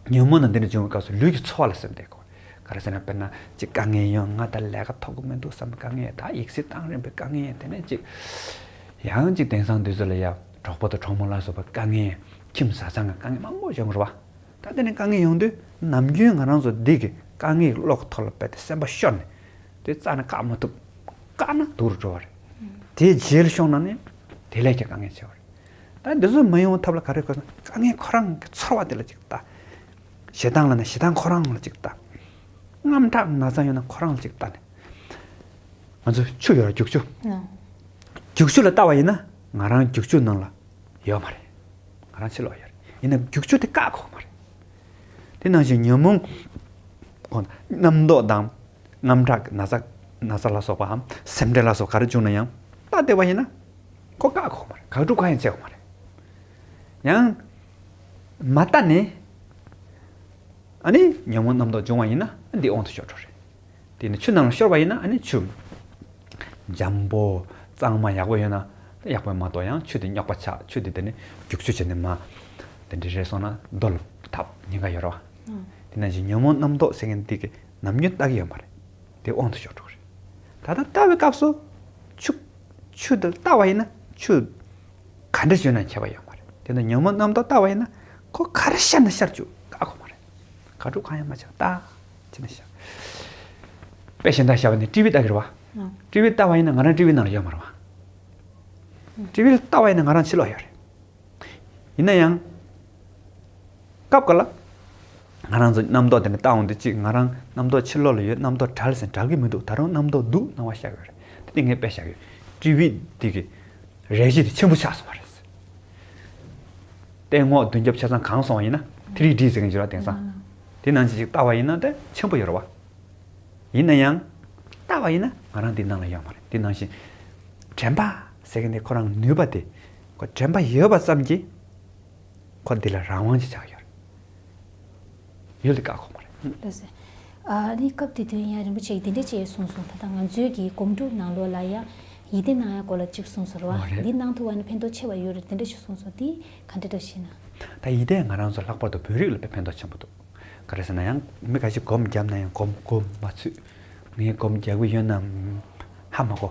ཉོན་མོངས་དང་འདི་འདྲ་བྱུང་བའི་སྐབས་སུ་ལུས་ཀྱི་ཚོར་བ་ལ་སེམས་གཏད་དགོས། ག་རེ་ཟེར་ན། དཔེར་ན་ཅིག་དཀའ་ངལ་ཡོང་། ང་ད་ལས་ཀ་ཐོབ་ཀྱི་མི་འདུག་བསམ་པའི་དཀའ་ངལ། ད་ཡིག་ཚད་གཏོང་རན་པའི་དཀའ་ངལ། དེ་ནས་ཅིག་ཡང་ཅིག་དེང་སང་དུས་ཚོད་ལ་ཡ་གྲོགས་པོ་དང་གྲོགས་མོ་ལ་སོགས་པའི་དཀའ་ངལ། ཁྱིམ་བཟའ་ཚང་གི་དཀའ་ངལ་མང་པོ་ཡོང་གི་རེད་བ། ད་དེ་ནས་དཀའ་ངལ་ཡོང་དུས་ནམ་རྒྱུན་ང་རང་ཚོ་འདི་གི་དཀའ་ངལ་གྱི་གློག་ཐོག་ལ་རྦད་དེ་སེམས་པ་ཤོར་ནས། དེ་རྩ་ནས་བཀག་མ་ཐུབ། བཀག་ན་སྡུག་རུ་འགྲོ་བ་རེད། དེའི་རྗེས་ལ་ཤོང་ན་ནི་དེ་ལས་ཀྱང་དཀའ་ངལ་ཆེ་བ་རེད། ད་འདི་ཚོ་མ་ཡོང་ཐབས་ལ་ག་རེ་དགོས་ཟེར་ན། དཀའ་ངལ་ཁོ་རང་གི་ཚོར་བ་དེ་ལ་ཅིག་ལྟ། ཞེ་སྡང་ལ་ན་ཞེ་སྡང་ཁོ་རང་ལ་ཅིག་ལྟ། དངངས་སྐྲག་ན་ཚ་ཡོད་ན་ཁོ་རང་ལ་ཅིག་ལྟ་ནས། ང་ཚོ་ཆུ་ཡོད་ར། རྒྱུག་ཆུ། རྒྱུག་ཆུ་ལ་ལྟ་བ་ཡིན་ན་ང་རང་རྒྱུག་ཆུ་ནང་ལ་ཡོད་མ་རེད། ང་རང་ཕྱི་ལོགས་ཡོད་རེད། ཡིན་ན་རྒྱུག་ཆུ་དེ་བཀག་གོ་མ་རེད། དེ་ནང་བཞིན་ཉོན་མོངས་ཁོ་རྣམ་རྟོག་དང་། དངངས་སྐྲག་ན་ཚ། ན་ཚ་ལ་སོགས་པའམ་སེམས་ཁྲལ་ལ་སོགས་ག་རེ་བྱུང་ན་ཡང་ལྟ་བསྡད་པ་ཡིན་ན། ཁོ་བཀག་གོ་མ་རེད། དགག་སྒྲུབ་གང་ཡང་བྱེད་གོ་མ་རེད། ཡང་མ་ལྟ་ནས། ཨ་ནི་ཉོན་མོངས་རྣམ་རྟོག་བྱུང་བ་ཡིན་ན་འདི་དབང་དུ་ཤོར་འགྲོ་རེད། དེ་ནི་ཆུ་ནང་ལ་ཤོར་བ་ཡིན་ན། ཨ་ནི་ཆུ་འཇམ་པོ་གཙང་མ་ཡག་པོ་ཡོད་ན་ཡག་པོ་མ་གཏོགས། ཡང་ཆུ་དེ་རྙོག་པ་ཆགས། ཆུ་དེ་དེ་ནི་རྒྱུག་ཆུ་བྱས་ནས་མར་དེ་འདྲ་རེད་སོང་ན་རྡོ་ལ་ཐབ་ཉེན་ཁ་ཡོད་རེད་བ། དེ་ནང་བཞིན་ཉོན་མོངས་རྣམ་རྟོག་ཟེར་མཁན་འདི་གི་ནམ་རྒྱུན་ལྟ་གི་ཡོད་མ་རེད། དེ་དབང་དུ་ཤོར་འགྲོ་གི་རེད། ད་ལྟ་ལྟ་བའི་སྐབས་སུ་ཆུ་ཆུ་དེ་ལྟ་བ་ཡིན་ན་ཆུ་ག་འདྲ་བྱུང་ན་ཁྱད་པར་ཡོད་མ་རེད། དེ་ནི་ཉོན་མོངས་རྣམ་རྟོག་ལྟ་བ་ཡིན་ན་ཁོ་ག་རེ་ཤར་ན་ཤར་བཅུག་བཀག་གོ་མ་རེད། དགག་སྒྲུབ་གང་ཡང་མ་བྱེད། ལྟ་བྱས་ནས་བཞག་དཔེ་གཞན་དག་བཞག་པ་ནི་ཊི་ཝི་ལྟ་གི་རེད་བ། ཨང་། ཊི་ཝི་ལྟ་བ་ཡིན་ན་ང་རང་ཊི་ཝི་ནང་ལ་ཡོད་མ་རེད་བ། ཊི་ཝི་ལྟ་བ་ཡིན་ན་ང་རང་ཕྱི་ལོགས་ཡོད་རེད། ཡིན་ན་ཡང་། སྐབས་འགའ་ལ། ང་རང་ཚོ་རྣམ་རྟོག་དེ་འདྲ་བལྟ་འོང་དུས། གཅིག་ང་རང་རྣམ་རྟོག་ཕྱི་ལོགས་ལ་ཡོད། རྣམ་རྟོག་བྲལ་ཟིན། བྲལ་གྱི་མི་འདུག་ད་རུང་རྣམ་རྟོག་འདུག་སྣང་བ་ཤར་གྱི་རེད། དེ་ངས་དཔེ་བཞག་ཡོད། ཊི་ཝི་དེ་གི་རས་གཞི་དེ་ཆེན་པོ་ཆགས་སོང་བ་རེད། སྟེང་འོག་མདུན་རྒྱབ་ཆ་ཚང་གང་སོང་བ་ཡིན་ན། ཐི་རི་ཌི་ཟེར་མཁན་ཅིག་ཡོད་རེད་བ། དེང་སང་། དེ་ནང་བཞིན་ཅིག་ལྟ་བ་ཡིན་ན་དེ་ཆེན་པོ་ཡོད་རེད་བ། ཡིན་ན་ཡང་། ལྟ་བ་ཡིན་ན་ང་རང་འདི་ནང་ལ་ཡོད་མ་རེད། དེ་ནང་བཞིན། དྲན་པ་ཟེར་མཁན་དེ་ཁོ་རང་ནུས་པ་དེ། ཁོ་དྲན་པ་ཡོད་པ་ཙམ་གྱིས། ཁོ་འདི་ལ་རང་དབང་ཅིག་ཆགས་ཡོད་རེད། ཡུལ་དེ་བཀག་གོ་མ་རེད། ལགས་སོ། ཨ་ནི་སྐབས་དེ་དུས་ཡང་རིན་པོ་ཆེས་འདི་འདྲ་ཅིག་གསུངས་སོང་། ད་ལྟ་ང་ཚོའི་གི་སྒོམ་སྒྲུབ་ནང་ལོགས་ལ་ཡང་ཡིད་བདེ་གནང་ཡག་སྐོར་ལ་ཅིག་གསུངས་སོང་རེད་བ། འོ་རེད། འདི་གནང་ཐུབ་པ་ནི་ཕན་ཐོགས་ཆེ་བ་ཡོད་རེད། དེ་འདྲ་ཞིག་གསུངས་སོང་། འདི་ག་འདྲ་འདྲ་ཞིག་ན། ད་ཡིད་བདེ་ང་རང་ཚོ་ལྷག་པར་དུ་བོད་རིགས་ལ་དཔེ་ཕན་ཐོགས་ཆེན་པོ་འདུག་ག་རེ་ཟེར་ན། ཡང་མི་ཁ་ཤས་སྒོམ་བརྒྱབ་ན་ཡང་སྒོམ་སྒོམ་མ་ཚུད། ངས་སྒོམ་རྒྱག་གི་ཡོད་ན་ཧ་མ་གོ།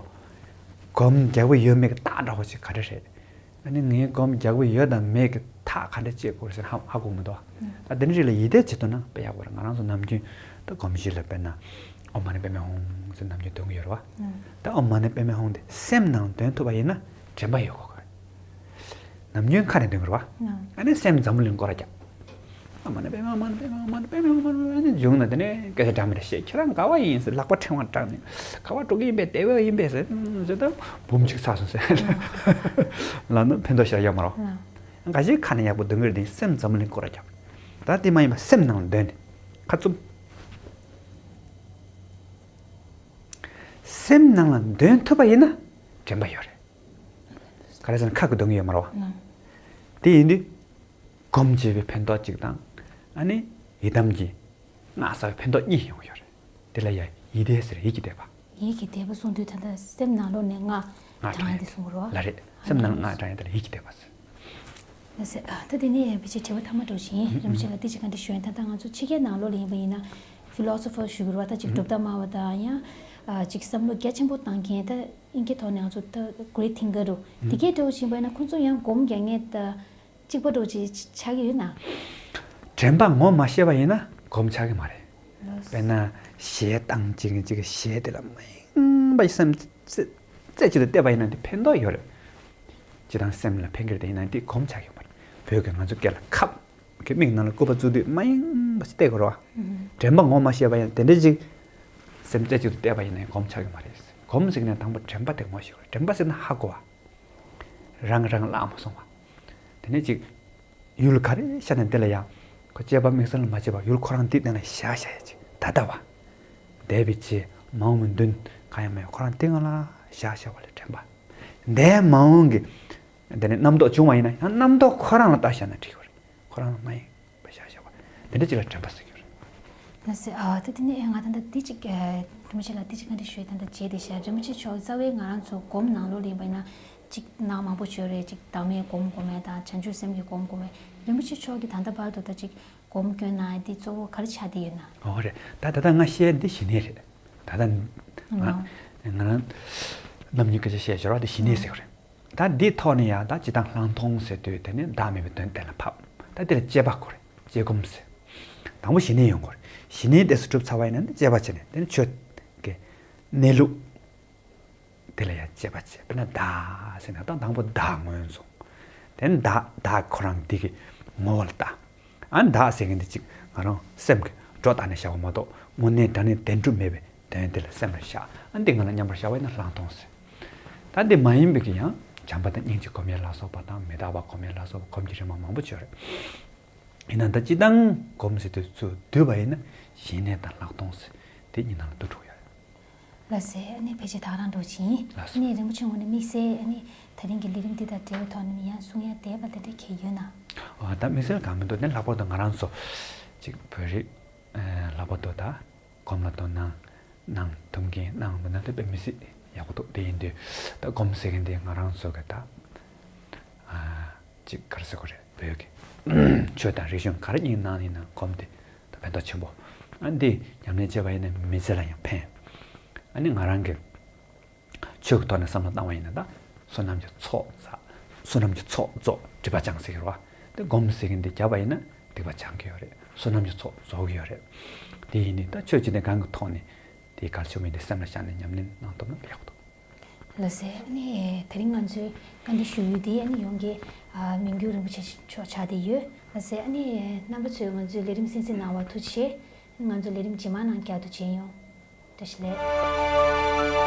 སྒོམ་རྒྱག་གི་ཡོད་མེད་ཀྱི་རྟགས་འདྲ་བོ་ཞིག་ག་རེ་རེད། ཨ་ནི་ངས་སྒོམ་རྒྱག་གི་ཡོད་དང་མེད་ཀྱི་ཐག་ག་འདྲ་བཅད་དགོས་ཟེར་ཧ་ཧ་གོ་མི་འདུག་ད་དེ་འདྲ་ཞིག་ལ་ཡིད་བདེ་བྱེད་ཐུབ་ན་དཔེ་ཡག་པོ་རེད། ང་རང་ཚོ་ནམ་རྒྱུན་ད་སྒོམ་གཞི་ལ་དཔེར་ན་ཨོཾ་མ་ཎི་པདྨེ་ཧཱུྃ་ཟེར་ནམ་རྒྱུན་འདོན་གྱི་ཡོད་རེད་བ། ད་ཨོཾ་མ་ཎི་པདྨེ་ཧཱུྃ་དེ་སེམས་ནང་འདོན་ཐུབ་པ་ཡིན་ན་དྲན་པ་ཡོད་དགོས་ཀྱི་རེད། ནམ་རྒྱུན་ཁ་ནས་འདོན་དགོས་རེད་བ། ཨ་ནི་སེམས་འཛམ་བུ་གླིང་སྐོར་ར་རྒྱག་ཨོཾ་མ་ཎི་པདྨེ་ཧཱུྃ། ཨོཾ་མ་ཎི་པདྨེ་ཧཱུྃ། ཨོཾ་མ་ཎི་པདྨེ་ཧཱུྃ། ཨ་ནི་བྱུང་ན་དེ་ནས་སྐད་ཆ་འདྲ་མི་འདྲ་བཤད། ཁྱེད་རང་ག་བ་ཡིན་ཟེར། ལག་པ་ཕྲེང་བ་སྐྲངས་ནས་ག་བ་འགྲོ་གི་ཡིན་པས། དེ་བས་ཡིན་པས་ཟེར་ཟེར། ད་འབུམ་གཅིག་ཚར་སོང་ཟེར་ལབ་ན་ཕན་ཐོགས་ཞེ་དྲག་ཡོད་མ་རེད། འགའ་ཞིག་ཁ་ནས་ཡག་པོ་འདོན་གྱི་རེད་དེ། སེམས་འཛམ་བུ་གླིང་སྐོར་ར་རྒྱག་ད་དེ་མ་ཡིན་པ་སེམས་ནང་འདོན་ནས་ཁ་བཙུམ། སེམས་ནང་ལ་འདོན་ཐུབ་པ་ཡིན་ན་དྲན་པ་ཡོད་རེད། ག་རེ་ཟེར་ན་ཁ་གིས་འདོན་གྱི་ཡོད་མ་རེད་བ། དེ་ཡིན་དུས། སྒོམ་བྱས་པའི་ཕན་ཐོགས་གཅིག་དང་། ཨ་ནི་ཡི་དམ་གྱི་སྔགས་བསགས་པའི་ཕན་ཐོགས་གཉིས་ཡོང་གི་ཡོད་རེད། དེ་ལ་ཡ་ཡིད་བདེ་ཟེར། ཡིད་ཀྱི་བདེ་བ། ཡིད་ཀྱི་བདེ་བ་གསུངས་དུས་ད་ལྟ་སེམས་ནང་ལོགས་ནས་སྔགས་སྔགས་བགྲང་ཡ་དེ་གསུངས་པ་རེད་བ། ལ་རེད། སེམས་ནང་ལ་སྔགས་བགྲང་ཡ་དེ་ལ་ཡིད་ཀྱི་བདེ་བ་ཟེར། ལགས་སེ། ཨ། ད་དེ་ནས་ཕལ་ཆེར་དྲི་བ་ཐ་མ་འདྲ་བོ་ཞིག་ཡིན། རིན་པོ་ཆེ་ལ་འདི་ཅིག་ག་འདྲ་ཞུ་ཡིན། ད་ལྟ་ང་ཚོ་ཕྱི་རྒྱལ་ནང་ལོགས་ལ་ཡིན་པ་ཡིན་ན་ཕི་ལོ་སོ་ཕར་ཞུ་གི་རེད་བ། ད་ཅིག་གྲུབ་མཐའ་སྨྲ་བ་དང་། ཡང་ཨ་ཅིག་བསམ་བློ་རྒྱ་ཆེན་པོ་བཏང་མཁན། ད་དབྱིན་སྐད་ཐོག་ནས་ང་ཚོ་ད་great thinker འདྲ་བོ་དེ་གས་འདྲ་བོ་ཞིག་ཡིན་པ་ཡིན་ན། ཁོང་ཚོ་ཡང་སྒོམ་རྒྱག་མཁན་ད་གཅིག་པ་འདྲ་བོ་ཅིག་ཆགས་ཀྱི་ཡོད་ན། དྲན་པ་ངོ་མ་ཤེས་པ་ཡིན་ན་སྒོམ་ཆགས་ཀྱི་མ་རེད། ལགས། དཔེར་ན་གཞས་བཏང་བྱས་ནས་ཅིག་གཞས་དེ་ལ་མ་ཡེངས་པ་སེམས་རྩེ་རྩེ་གཅིག་ཏུ་གཏད་པ་ཡིན་ན་དེ་ཕན་ཐོགས་ཡོད་རེད། སྤྱིར་བཏང་སེམས་ལ་ཕན་གྱི་རེད། དེ་ཡིན་ན་དེ་སྒོམ་ཆགས་ཀྱི་མ་རེད། བོད་ཀྱི་ང་ཚོ་སྐད་ལ་ཁབ་ཀྱི་མིག་ནང་ལ་སྐུད་པ་བཙུགས་དུས་མ་ཡེངས་པ་ཞིག་གཏད་དགོས་རེད་བ། དྲན་པ་ངོ་མ་ཤེས་པ་ཡང་དེ་འདྲ་ཅིག་སེམས་རྩེ་གཅིག་ཏུ་གཏད་པ་ཡིན་ན་ཡང་སྒོམ་ཆགས་ཀྱི་མ་རེད། སྒོམ་ཟེར་ན་དང་པོ་དྲན་པ་དེ་ངོ་ཤེས་དགོས་རེད། དྲན་པ་ཟེར་ན་ཧ་གོ་བ། རང་རང་བརླག་མ་སོང་བ། དེ་ནས་ཅིག་ ཡུལ་ག་རེ་ཤར་ནས་འདི་ལ་ཡང་ཁོ་དཔྱད་པ་དམིགས་བསལ་ལ་མ་བྱས་པར་ཡུལ་ཁོ་རང་འདི་གཏན་ལ་བཞག་བཞག་ཡ་ཅིག་ད་ལྟ་བ། འདས་པའི་ཆེས་མ་འོངས་པའི་མདུན་གང་ཡང་མེད་ཁོ་རང་འདི་ང་ལ་བཞག་བཞག་པ་ལ་དྲན་པ། འདས་མ་འོངས་ཀྱི་འདི་ནི་རྣམ་རྟོག་བྱུང་བ་ཡིན་ན་ཡང་རྣམ་རྟོག་ཁོ་རང་ལ་ལྟ་བཞག་ན་འགྲིག་གི་རེད། ཁོ་རང་ལ་མ་ཡིན་པ་བཞག་བཞག་པ། འདི་འདྲ་ཅིག་ལ་དྲན་པ་ཟེར་གྱི་རེད། ལགས་སེ། ཨ་ད་དེ་ནས་ང་ད་ལྟ་འདི་ཅིག་ཨ་རིན་པོ་ཆེ་ལ་འདི་ཅིག་བཀའ་འདྲི་ཞུ་ཡས་ད་ལྟ་བྱས་བསྡད་ཤག་རིན་པོ་ཆེ་མཆོག་རྩ་བའི་ང་རང་ཚོ་སྒོམ་ནང་ལོགས་ལ་ཡིན་པ་ཡིན་ན་ཅིག་ནང་མང་པོ་བརྗོད་རེད། ཅིག་བདག་མེད་སྒོམ་དགོས་མེད་དང་བྱང་ཆུབ་སེམས་ཀྱི་སྒོམ་དགོས་མེད། རིན་པོ་ཆེ་མཆོག་གིས་ད་ལྟ་བར་དུ་ད་ཅིག་སྒོམ་སྐྱོན་གནང་ཡས་འདི་གཙོ་བོ་ག་རེ་ཆགས་བསྡད་ཡོད་ན། འོ་རེད། ད་ད་ལྟ་ང་བཤད་འདི་ཞི་གནས་རེད། ད་ལྟ་ང་ང་ང་རང་ནམ་རྒྱུན་སྐད་ཆ་བཤད་བྱ་རོགས་འདི་ཞི་གནས་ཟེར་གྱི་རེད། ད་འདིའི་ཐོག་ནས་ཡང་ད་སྤྱིར་བཏང་ལྷག་མཐོང་ཟེར་དུས་དེ་ནི་བདག་མེད་པའི་དོན་གཏན་ལ་ཕབ། ད་འདི་ལ་དཔྱད་པ་དགོས་རེད། དཔྱད་སྒོམ་ཟེར། དང་པོ་ཞི་གནས་ཡོང་དགོས་རེད། ཞི་གནས་དེ་སུ་གྲུབ་ཚར་བ་ཡིན་ན་དཔྱད་པ་བྱས་ནས་དེ་ནི་ཆོས་ཀྱི་གནས་ལུགས་དེ་ལ་ཡང་དཔྱད་པ་བྱས། དཔེར་ན་བདག་ཟེར་ན་ད་དང་པོ་བདག་ངོས་བཟུང་། དེ་ནི་བདག་བདག་ཁོ་རང་འདི་གི་ངོ་བོ་ལ་ལྟ། ཨ་ནི་བདག་ཟེར་མཁན་འདི་གཅིག་ང་རང་སེམས་ཀྱི་སྒྲོ་བཏགས་ནས་བཞག་པ་མ་གཏོགས་དངོས་གནས་དྲང་གནས་བདེན་གྲུབ་མེད་པའི་དོན་དེ་ལ་སེམས་ལ་བཞག་ཨ་ནི་འདི་ང་ལ་མཉམ་པར་བཞག་པ་ཡིན་ན་ལྷག་མཐོང་ཟེར། ད་འདི་མ་ཡིན་པའི་གི་ཡང་བྱམས་པ་དང་སྙིང་རྗེ་སྒོམ་ཡས་ལ་སོགས་པ་དང་མི་རྟག་པ་སྒོམ་ཡས་ལ་སོགས་པ་སྒོམ་གྱི་རིམ་པ་མང་པོ་ཡོད་རེད། ཡིན་ན་ད་སྤྱིར་བཏང་སྒོམ་ཟེར་དུས་ཚུར་བསྡུས་པ་ཡིན་ན་ཞི་གནས་དང་ལྷག་མཐོང་ཟེར་དེ་གཉིས་ནང་ལ་བསྡུ་འགྲོ་གི་ཡོད་རེད། ལགས་སེ། ཨ་ནི་ཕལ་ཆེར་ད་ག་རང་འགྲོ་ཕྱིན། ལགས་སོ། ཨ་ནི་རིན་པོ་ཆེ་ངོས་ནས་དམིགས་བསལ་ཨ་ནི་ད་རིང་གི་ལས་རིམ་འདི་དང་འབྲེལ་བའི་ཐོག་ནས་ཡང་གསུང་ཡ་འདས་པ་དེ་འདྲ་གལ་ཡོད་ན། ཨ་ད་དམིགས་བསལ་གང་མི་འདུག་དེ་ལྷག་པར་དུ་ང་རང་ཚོ་ཅིག་བོད་རིགས་ལྷག་པར་དུ་ད་སྒོམ་ལ་དོ་སྣང་གནང་ཐུབ་མཁན་གནང་འདུག་ན་དེ་དཔེ་མི་སྲིད་ཡག་པོ་འདུག་དེ་ཡིན་དུས་ད་སྒོམ་ཟེར་མཁན་དེ་ང་རང་ཚོ་གི་ད་ཨ་ཅིག་ག་རེ་ཟེར་དགོས་རེད། བོད་ཀྱི་ཆོས་དང་རིག་གཞུང་ག་རེ་གཉིས་ནང་ཡིན་ན་སྒོམ་དེ་ད་ཕན་ཐོགས་ཆེན་པོ། ཨ་འདི་ཉམས་ལེན་བྱས་པ་ཡིན་ན་མི་ཚེ་ལ་ཡང་ཕན། ཨ་ནི་ང་རང་གི་ཆོས་ཀྱི་ཐོག་ནས་བསམ་བློ་བཏང་བ་ཡིན་ན་ད་བསོད་ནམས་ཀྱི་ཚོགས་བསགས། བསོད་ནམས་ཀྱི་ཚོགས་རྫོགས་སྒྲིབ་པ་སྦྱངས་ཟེར་གྱི་རེད་བ། དེ་སྒོམ་ཟེར་མཁན་དེ་བརྒྱབ་པ་ཡིན་ན་སྡིག་པ་སྦྱང་གི་ཡོད་རེད། བསོད་ནམས་ཀྱི་ཚོགས་རྫོགས་ཀྱི་ཡོད་རེད། དེ་ཡིན་ནི་ད་ཆོས་ཅི་ནས་གང་གི་ཐོག་ནས་དེའི་གལ་ཆེན་པོ་ཡིན་དེ་སེམས་ལ་བཞག་ནས་ཉམས་ལེན་གནང་ཐུབ་ན་ཡག་པོ་འདུག་ལགས་སེ། ཨ་ནི་དེ་རིང་ང་ཚོའི་བཀའ་འདྲི་ཞུ་ཡུལ་དེ་ཨ་ནི་ཡོངས་ཀྱི་ཨ་མི་འགྱུར་རིན་པོ་ཆེ་མཆོག་ཆགས་བསྡད་ཡོད། ལགས་སེ། ཨ་ནི་རྣམ་པ་ཚོས་ང་ཚོའི་ལས་རིམ་གསན་གཟིགས་གནང་བར་ཐུགས་རྗེ་ཆེ། ང་ཚོ་ལས་རིམ་རྗེས་མ་ནང་བསྐྱར་དུ་མཇལ་ཡོང་། བཀྲ་ཤིས་བདེ་ལེགས།